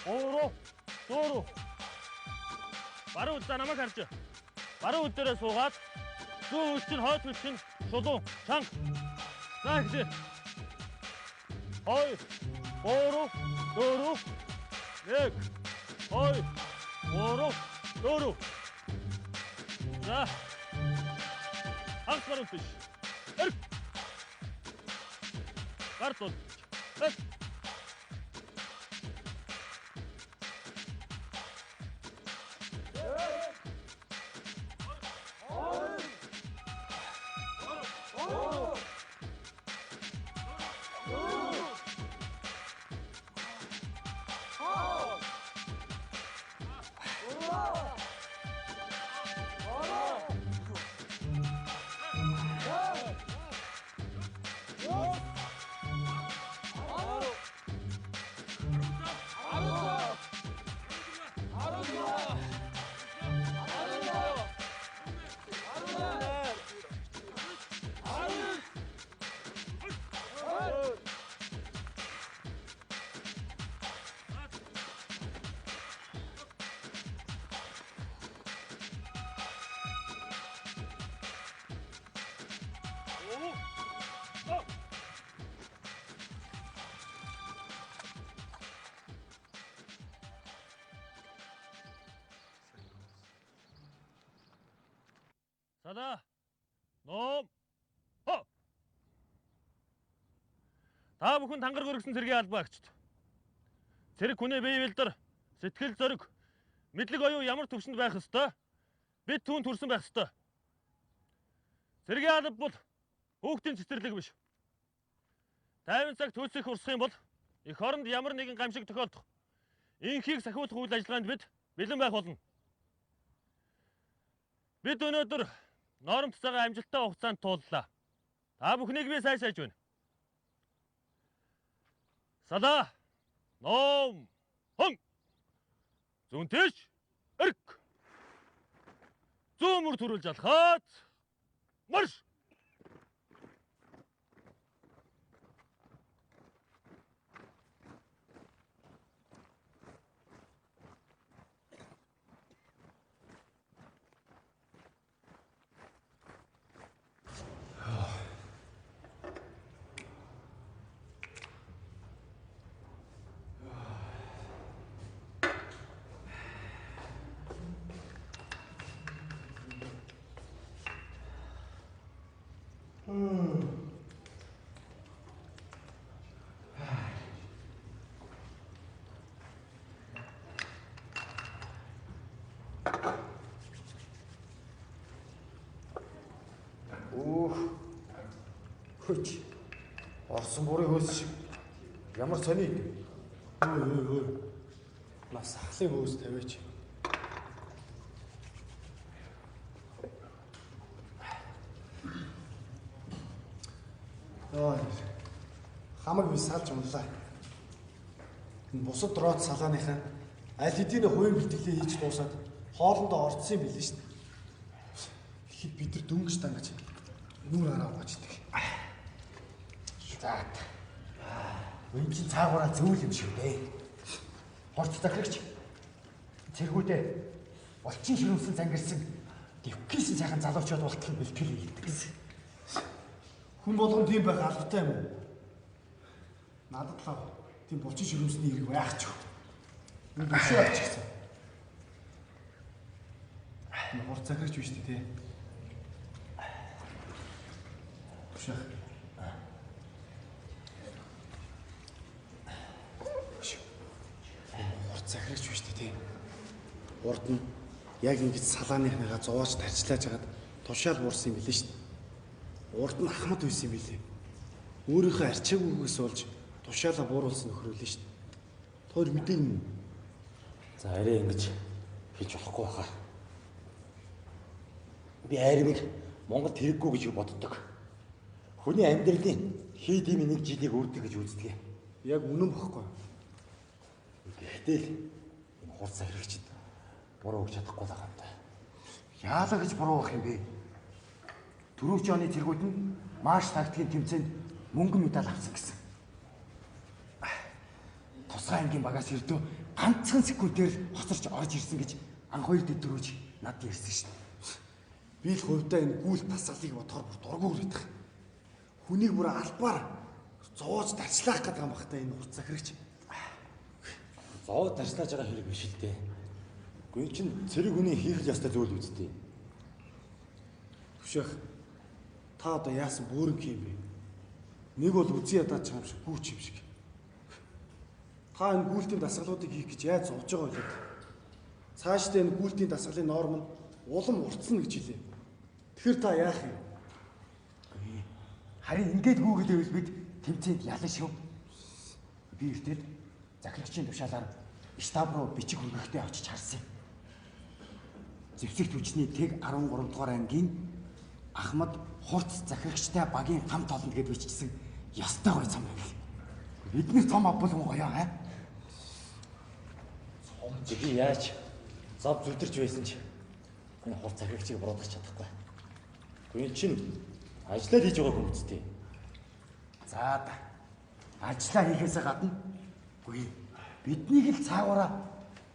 2 3 4. Баруун за намайг харж. Баруун хөл дээрээ суугаад зүүн хөл чинь хойд хөл чинь шулуун чанга. За эхлэе. 2 3 4 1 2 3 4. За. Хагас баруун тийш. Эрг. Гар тул. Эрг. Oh! Салаа. Ном. Хо. Та бүхэн тангараг өргөсөн цэргийн албаа агчид. Цэрэг хүний бие бэлдэр, сэтгэл зориг, мэдлэг оюун ямар түвшинд байх ёстой? Бид түүнд хүрсэн байх ёстой. Цэргийн алба бол хүүхдийн цэцэрлэг биш. 50 цаг төлсөх урсах юм бол эх оронд ямар нэгэн гамшиг тохиолдох. Инхийг сахиулах үйл ажиллагаанд бид бэлэн байх болно. Бид өнөөдөр нормт цагаа амжилттай хугацаанд тууллаа. Та бүхнийг би сайн сайж байна. Салаа. Ном. Хон. Зүүн тийш. Эрг. Зүүн мөр төрүүлж алхаад. Марш. Хөч. Орсон бүрийн хөөс шиг ямар сони. Ой ой ой. Нас сахлын хөөс тавиач. Ой. Хамаг би салж унлаа. Энэ бусад рот салааныхаа аль хэдийн хувийн бэлтгэлээ хийж дуусаад хоолндоо орцсон юм билээ шүү дээ. Тэгэхэд бид нар дөнгөж дангаж нүүр хараа угааж идэг. За. Энэ чинь цаагаараа зөвл юм шиг дээ. Хорч захирагч цэргүүдээ булчин ширүүсэн зангирсан дэвхгийсэн сайхан залуучууд болтол бэлтгэл хийдэг гэсэн. Хүн болгон тийм байх албатай юм уу? Надад л тийм булчин ширүүсний хэрэг байх ч. Энэ бишээ авч гисэн. Энэ хурц захирагч биш үү те? Бишээ. Захирагч биш үү те. Урд нь яг ингэж салааныхныгаа зовоож тарчлааж хагаад тушаал буурсан юм билээ шүү дээ. Урд нь ахмад байсан юм билээ. Өөрийнхөө арчаагүйгээс болж тушаалаа бууруулсан нөхөр билээ шүү дээ. Тоор мэдээ юм уу? За арай ингэж хэлж болохгүй байхаа. Би айрмыг Монголд хэрэггүй гэж боддог. Хүний амьдралын хий дими нэг жилийг үрдэг гэж үздэг. Яг үнэн бохгүй. Гэхдээ л энэ хурц захирагчид буруу өгч чадахгүй л байгаа юм да. Яалаа гэж буруу байх юм бэ? Түрүүчийн оны цэргүүд нь марш тактикийн тэмцээнд мөнгөн медаль авсан гэсэн. Тусгай ангийн багаас ердөө ганцхан секундээр хоцорч орж ирсэн гэж анх хоёр дэд дөрүүж надад ярьсан шин. Би л хувьдаа энэ гүйл тасгалыг бодохоор бүр дургүй хүрэх. Хүнийг бүр албаар зовоож дарчлаах гэдэг юм бах та энэ хурц захирагч. Зовоод дарчлааж байгаа хэрэг биш л дээ. Гэхдээ чин цэрэг хүний хийх л ёстой зүйл үсттэй. Түшээх та одоо яасан бөөрөнх юм бэ? Нэг бол үзий ядаач юм шиг гүүч юм шиг. Та энэ гүйлтийн дасгалуудыг хийх гэж яаж зовж байгаа вэ? Цаашдаа энэ гүйлтийн дасгалын норм нь улам уртсна гэж хэлээ. Тэгэхээр та яах юм? Харин ингээд гүгээд байвал бид тэмцээнд ялан шив. Би эртэл захирагчийн тушаалаар штаб руу бичиг хүргэхдээ очиж харсан юм. Зэвсэг түвшний тэг 13 дугаар ангийн Ахмад хурц захирагчтай багийн хамт олонд гэж бичсэн ёстой гоё цом байв. Бид нэр цом авбал хүн гоё аа. Цом би яаж зав зүдэрч байсан ч энэ хурц захирагчийг буруутгах чадахгүй. Гэхдээ чин ажиллаа хийж байгаа хүн үсттэй. За да. Ажиллаа хийхээсээ гадна үгүй биднийг л цаагаараа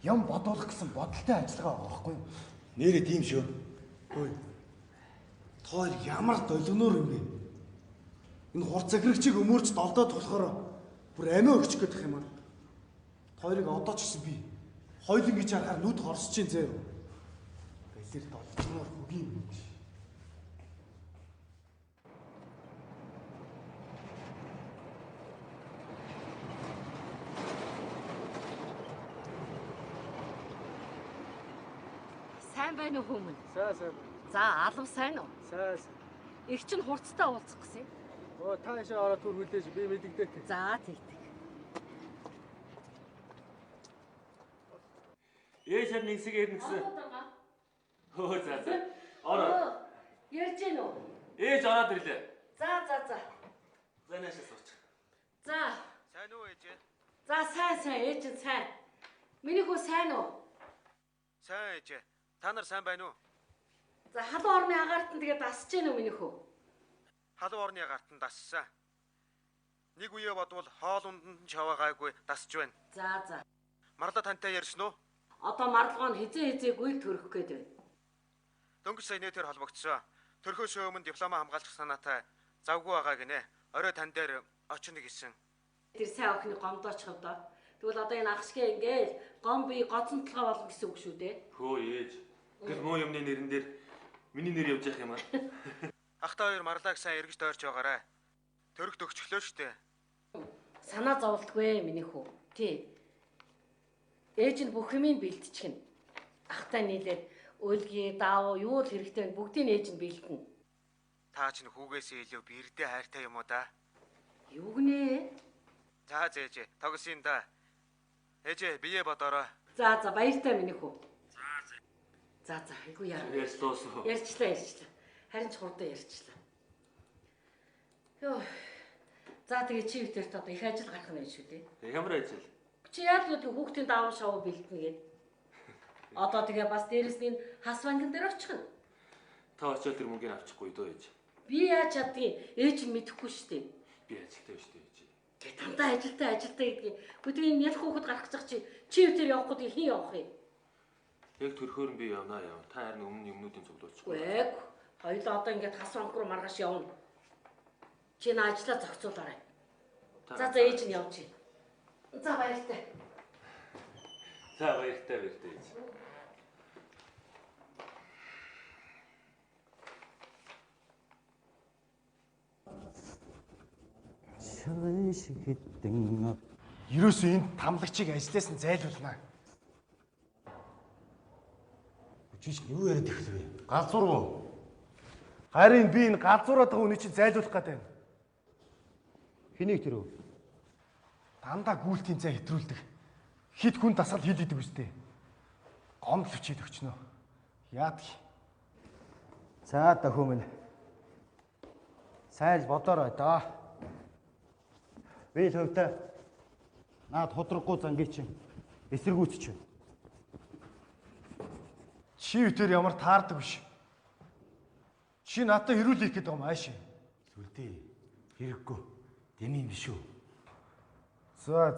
юм бодуулах гэсэн бодолтой ажиллагаа байгаа байхгүй юу? Нэрээ тийм шүү. Ой. Тоор ямар долгиноор юм бэ? Энэ хурц захирагчийг өмөрч долдоод болохоор бүр амиа өгчих гээд юм аа. Тойрыг одоо ч гэсэн би хоёул ингэж харахаар нүд хорсож чинь зөө. Балер долгиноор хөгийн юм. Сайн байна уу хүмүүн? Сайн сайн. За, алав сайн уу? Сайн сайн. Их чинь хурцтай уулзах гэсэн юм. Оо та яшаа ороод түр хүлээж би мэдэгдээ. За, тэг тэг. Ээж харин нэгсэг ирнэ гэсэн. Хөө за за. Ороо. Ярьж гин үү? Ээж ороод ирлээ. За за за. За наашаа сууч. За. Сайн уу ээжээ? За сайн сайн ээж нь сайн. Миний хүү сайн уу? Сайн ээжээ. Та нар сайн байна уу? За халуун орны агаарт нь тэгээд дасж гин үү миний хүү? Халуун орны агаарт нь дассан. Нэг үе бодвол хоол унтанд нь чаваа гайгүй дасж байна. За за. Марлаа тантай ярьсан уу? Одоо марлгоо нь хизээ хизээгүй төрөх гээд байна. Дөнгөж сая нэтээр холбогдсон. Төрхөөс өмнө дипломаа хамгаалах санаатай завгүй байгаа гинэ. Орой тань дээр очино гэсэн. Тэр сайн охины гомдооч хавдаа. Тэгвэл одоо энэ ах шигээ ингээл гом би гоцон толгой болно гэсэн үг шүү дээ. Хөө ээж. Гэл муу юмны нэрэн дээр миний нэр явж явах юм аа. Ах та хоёр марлааг сайн эргэж тойрч байгаарай. Төрөх төгчлөө шүү дээ. Санаа зовлтгүй миний хүү. Тий. Ээж нь бүх юмыг бэлтчихнэ. Ахтай нийлээд өлгий, даав юу л хэрэгтэй вэ бүгдийг ээж нь бэлтэнэ. Та ч хүүгээсээ илүү бирдээ хайртай юм уу да? Юу гинэ? За зээжээ. Тогсон юм да. Ээжээ бие бодоорой. За за баяртай миний хүү. За за айгу яа. Ярьслаа. Ярьчлаа ярьчлаа. Харин ч хурдан ярьчлаа. Йоо. За тэгээ чи битэрт одоо их ажил гарах нь шүү дээ. Ямар ажил? Чи яад л хүүхдийн дааван шавуу бэлтэнэ гээд. Одоо тэгээ бас дээрэс нь хас банкн дээр очих нь. Та очиод тэр мөнгийг авчихгүй дөө ээж. Би яаж чаддгийг ээж нь мэдэхгүй шүү дээ. Би ажилтай шүү дээ ээж. Тэгээ дандаа ажилтай ажилтай гэдгийг. Гэхдээ энэ ялах хүүхэд гарах гэж чи чи битэр явахгүй тэгээ хэн явах юм? Яг төрхөөр нь би явнаа яв. Та харин өмнө юмнуудын цуглуулчихгүй. Үгүй. Хоёулаа одоо ингээд хас банк руу маргааш явна. Чи наа ажлаа зохицуулаарай. За за ээж нь явж. За баяртай. За баяртай баяртай ээж. Шагын шиг хэдэн Ерөөсөө энэ тамлагчийг ажлаас нь зайлуулнаа. Чи юу яриад эхлэв вэ? Галзуур уу? Харин би энэ галзуураад байгаа үний чинь зайлуулах гэдэг юм. Хэнийг тэр үү? Дандаа гүйлтийн зай хэтрүүлдэг. Хит хүн дасгал хийлгэдэг үстэй. Гомдол өчөөд өчнөө. Яадаг. За дохио минь. Сайн л бодоорой доо. Би л хөвтэй. Наад худраггүй зангийн чинь эсэргүүцэж чинь. Чи үтэр ямар таардаг биш. Чи надад хэрүүл хийх гэдэг юм ааш. Сүлдээ. Хэрэггүй. Дэмий юм биш үү? За.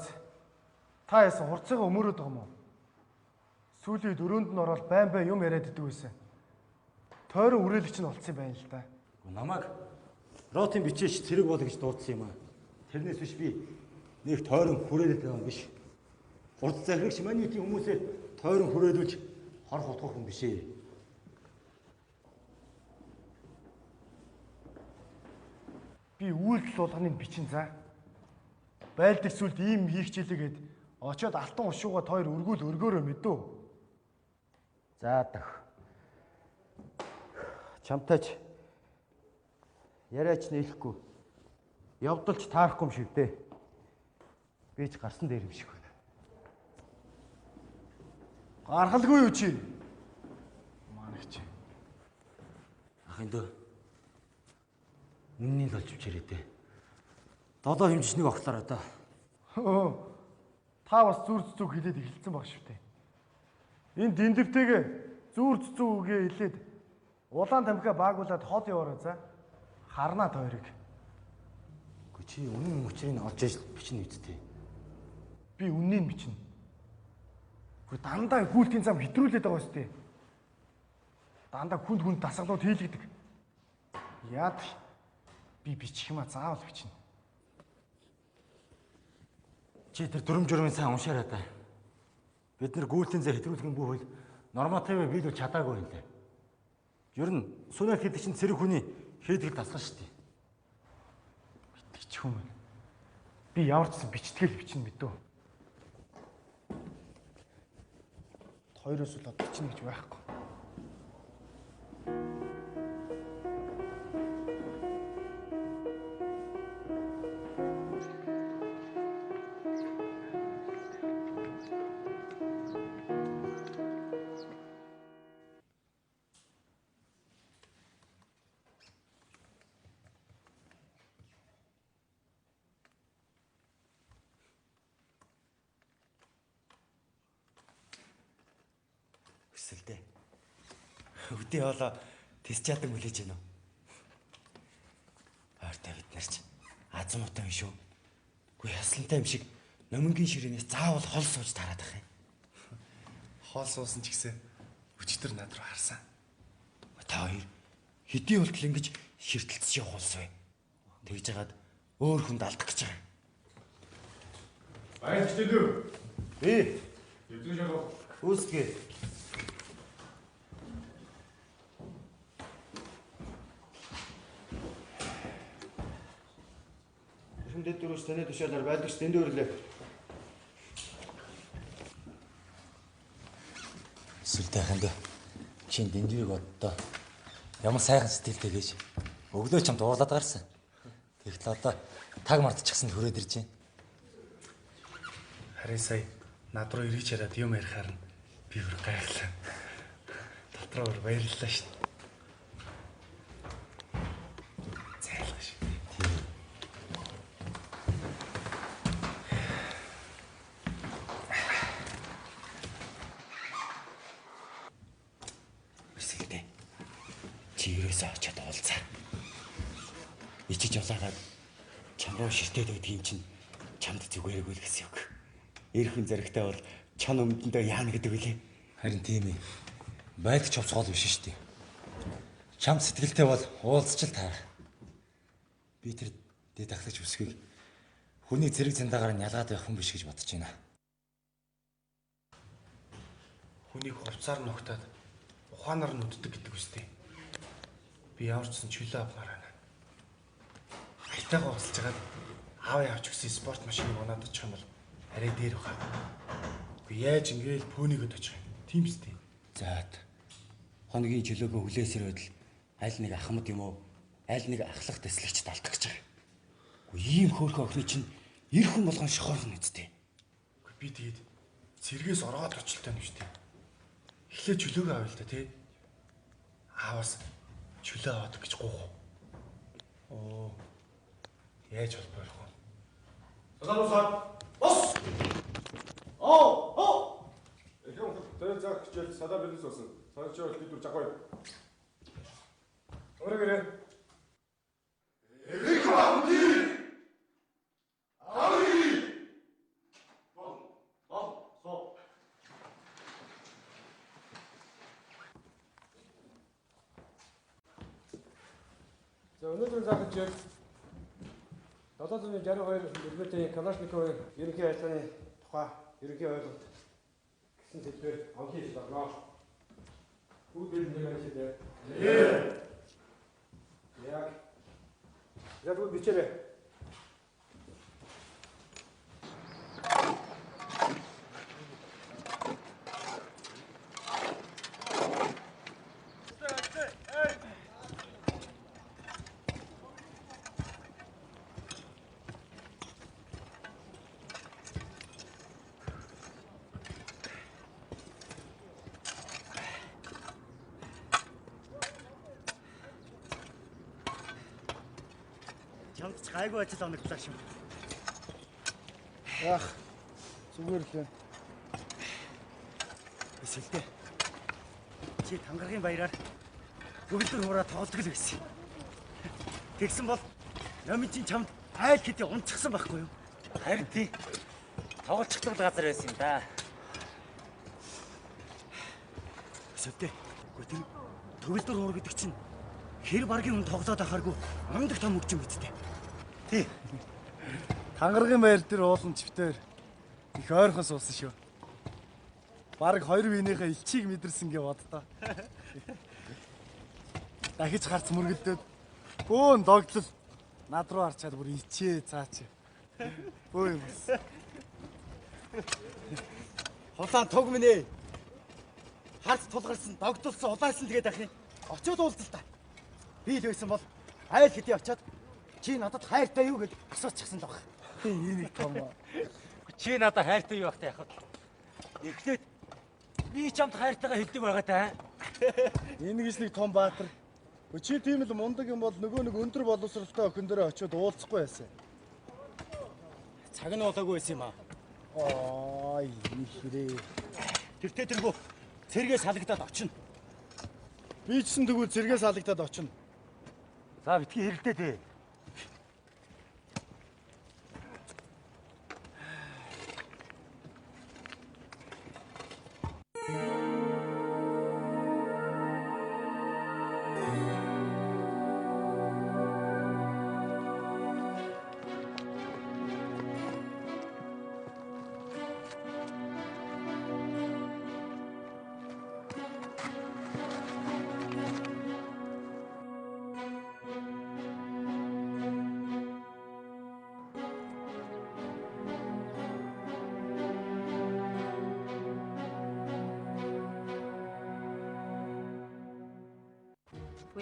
Та яасан хурцыгаа өмөрөөд байгаа юм уу? Сүүлийн үед өрөөнд нь ороод байн байн юм яриад идэг байсан. Тойрон үрээлэгч нь болцсон юм байна л да. Намайг ротын бичээч цэрэг бол гэж дуудсан юм аа. Тэрнээс биш би нэг тойрон хүрээлээд байгаа юм биш. Урд захирагч маний нийтийн хүмүүсээ тойрон хүрээлүүлж хорох утгах хүн биш ээ. Би үйлдэл болгоныг бичин за. Байлдаг сүлд ийм хийх чилээгээд очиод алтан ушууга тойр өргүүл өргөөрөө мэдөө. За дах. Чамтайч яриач нийлэхгүй. Явдалч таарахгүй юм шиг дээ. Би ч гарсан дээр юм шиг байна. Гаргалгүй юу чи? Манагч. Ахын дөө. Үннийг л олж бичээрэй дээ. Долоо хэмжиж нэг огтлоор одоо. Та бас зүр зүг хэлээд эхэлсэн баг шүү дээ. Энэ дэндэвтэйгээ зүр зүг үгээ хэлээд улаан тамхиа баагуулад хол яваарай за. Харнаа тойрог. Үгүй чи үнэн учрыг олж иж бичнэ үсттэй. Би үннийг бичнэ. Үгүй дандаа гүйлтийн зам хэтрүүлээд байгаа үстэй. Дандаа хүнд хүнд дасгалууд хийлгэдэг. Яад би бичих юм а заавал бичнэ. Чи тэр дүрм журмын сайн уншаарай да. Бид нар гүйлтийн зай хэтрүүлэх нь бүх хөл нормативыг биелүүлж чадаагүй юм лээ. Ер нь сүнэл гэдэг чинь цэрэг хүний хийдэг дасгал шүү дээ. Итгэж хүмүүс. Би ямар ч гэсэн бичтгэл бичнэ мэдөө. Хоёроос л бичнэ гэж байхгүй. Сүлдээ. Өдөө хоолоо тэс чадан хүлээж гэнэ үү? Ойртой бид нар ч азмуутай юм шүү. Үгүй яслантай юм шиг номингийн ширээнээс заавал хол сууж тараад ах юм. Хоол суусан ч гэсэн өчтөр над руу харсан. Та хоёр хэдий болтол ингэж ширтэлцэж явах улс вэ? Тэгж жагаад өөр хүнд алдах гэж байгаа юм. Баяр хичээлүү. Би. Эзэн шалгах. Үүсгээ. Эрхэм дэд дөрвөс таны тушаалаар байлдагч дэндүү өрлөө. Сүлдээ ханд чин дэндүүрийг боддоо. Ямар сайхан сэтгэлтэй гэж өглөө чамд уурлаад гарсан. Тэгтэл одоо таг мартчихсан л хүрээд ирж байна. Харин сая над руу эргэж хараад юм ярихаар нь би бүр гайхлаа. Дотроо бүр баярлалаа шүү дээ. Зайлгаа шүү. Сүлдээ. Чи ерөөсөө очиод уулзаа. Ичиж улаагаад чам руу ширтээд байдаг юм чинь чамд зүгээргүй л гэсэн үг. Эр хүн зэрэгтэй бол чан өмдөндөө яана гэдэг үлээ. Харин тийм ээ. Байлдч хувц гол биш шүү дээ. Чам сэтгэлтэй бол уулзч л таарах. Би тэр дэд ахлагч өсгийг хүний зэрэг зандаагаар нь ялгаад байх хүн биш гэж бодож байна. Хүнийг хувцаар нухтаад ухаанаар нь үддэг гэдэг үстэй. Би ямар ч сан чөлөө авмаар байна. Айтайгаа уулзж хагаад аав явж өгсөн спорт машиныг унаад очих юм бол арай дээр баха. Үгүй яаж ингээл пөөнийгöd очих юм. Тийм үстэй. За хоногийн чөлөөгөө хүлээсэр байтал аль нэг ахмад юм уу аль нэг ахлах тэслэгчд алдах гэж байгаа. Үгүй ийм хөөрхөн охины чинь эр хүн болгон шохорно үсттэй. Үгүй би тэгээд цэргээс ороод очлоо юм шүү дээ. Эхлээ чөлөөгөө авъя л да тий. Аавас чөлөө аваад гэж гуух. Оо. Яаж холбоо ярих вэ? Салаа усаад. Ус. Оо, оо. Эхэн тэр цаг хичээл салаа бэлэн суусан. Санаач бол бид жаггүй. Өрөөгөрөө. Эрх амти. Ари. Бол, бол, суу. За өнөөдрийн заах хичээл 762 мм-ийн Калашниковын ерөнхий ажиллагааны тухай ерөнхий ойлголт гэсэн сэдвээр онцлог хийж болно. Бүгд нэг ажиллая. Яг. Яг бүгд бичээрэй. Чамд ч гайгүй ажил оногдлоо шүү. Яах зүгээр л байна. Сүлдээ. Чи тангаргийн баяраар төгөлдөр хуураа тоглодог л байсан. Тэгсэн бол номын чинь чамд айл хэдий унцгсан байхгүй юу? Харин тий. Тоглолцдог газар байсан юм да. Сүлдээ. Үгүй тэр төгөлдөр хуур гэдэг чинь хэр баргийн хүн тоглоод ахааргүй ундаг том хөгжим үсттэй. Тий. Тангаргийн баяр дээр уулан чивтээр их ойрхон суусан шүү. Бараг хоёр биенийхээ элчийг мэдэрсэн гэ боддоо. Дахиж гарц мөргөлдөөд бөөн догтлол над руу харчаад бүр ичээ цаач. Бөө юм бас. Хулаан туг минь ээ. Харц тулгарсан, догдолсон, улаасан тэгээд ах юм. Очиод уулзал та. Би л байсан бол айл хэдий очиод чи надад хайртай юу гэж асуучихсан л баг. Энийг том. Чи надад хайртай юу байх та яхад. Эхлээд би чамд хайртайгаа хэлдэг байгаа та. Энэ гэж нэг том баатар. Чи тийм л мундаг юм бол нөгөө нэг өндөр боловсралтай охин дөрөө очиод уулзахгүй байсан. Цаг нь болоогүй байсан юм аа. Аа, энэ хэрэг. Тэртээ тэргүү Цэргээс халагдаад очино. Би ч гэсэн тэгвэл цэргээс халагдаад очино. За битгий хэрэлдээ дээ.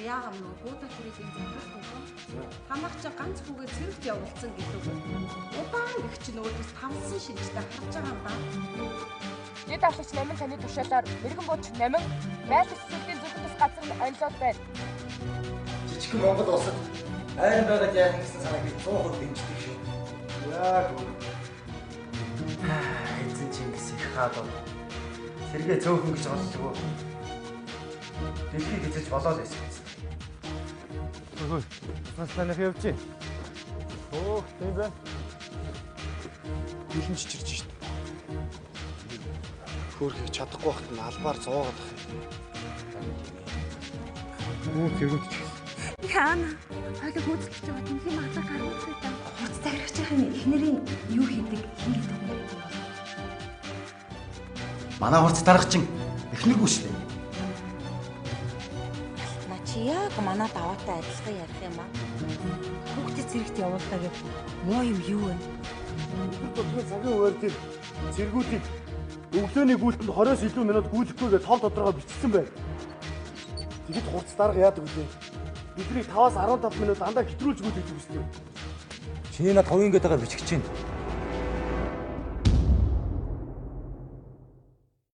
Яагам нөө буудал түрээлийн захирал гоо. Танах чи ганц хүүгээ цэрэгт явуулсан гэдэг. Удаан их чи нөгөөдөөс тавсан шинжтэй харж байгаа юм да. Дээд авлагч 8 таны тушаалаар мэрэгэн бууч 8 байлгах зүйлийн зөвхөн тус газар нь онилоод байна. Жижигхэн Монгол улсад айран байгаад яах гэсэн санааг би 100% дэмждэг шүү. Яг үгүй. Эзэн Чингис их хаад бол сэргээ цөөхөн гэж олдгоо. Дэлхийг эзэлж болоо л байсан. Хөөе. Бас таних явчих. Өөх, тийм бэ. Хөлн чичирч шít. Хөөрхийг чадахгүй байхад нь албаар зовоогоод ах юм. Үү зэрэгт ч гэсэн. Яана. Хойлоо гүйцэтгэж байгаа тэнхим алга гаргуулах та. Хурц захирагчийн эхнэрийн юу хийдэг хин гэдэг хүн байдаг бол. Манай хурц даргачин эхнэргүй шүү дээ. На чи яг манай даваатай адилхан ярих юм аа. Хүүхдээ цэрэгт явуулдаа гэв муу юм юу вэ? Өдөр цагийн хуваар дээр цэргүүдийг өглөөний гүйлтэнд 20-оос илүү минут гүйлэхгүй гэж тол тодорхой бичсэн байна. Тэгэд хурц дарга яадаг вүлээ? Бидний 5-аас 15 минут дандаа хэтрүүлж гүйлгдэг үстэй. Чиний над хувийн гэдэг бичих чинь.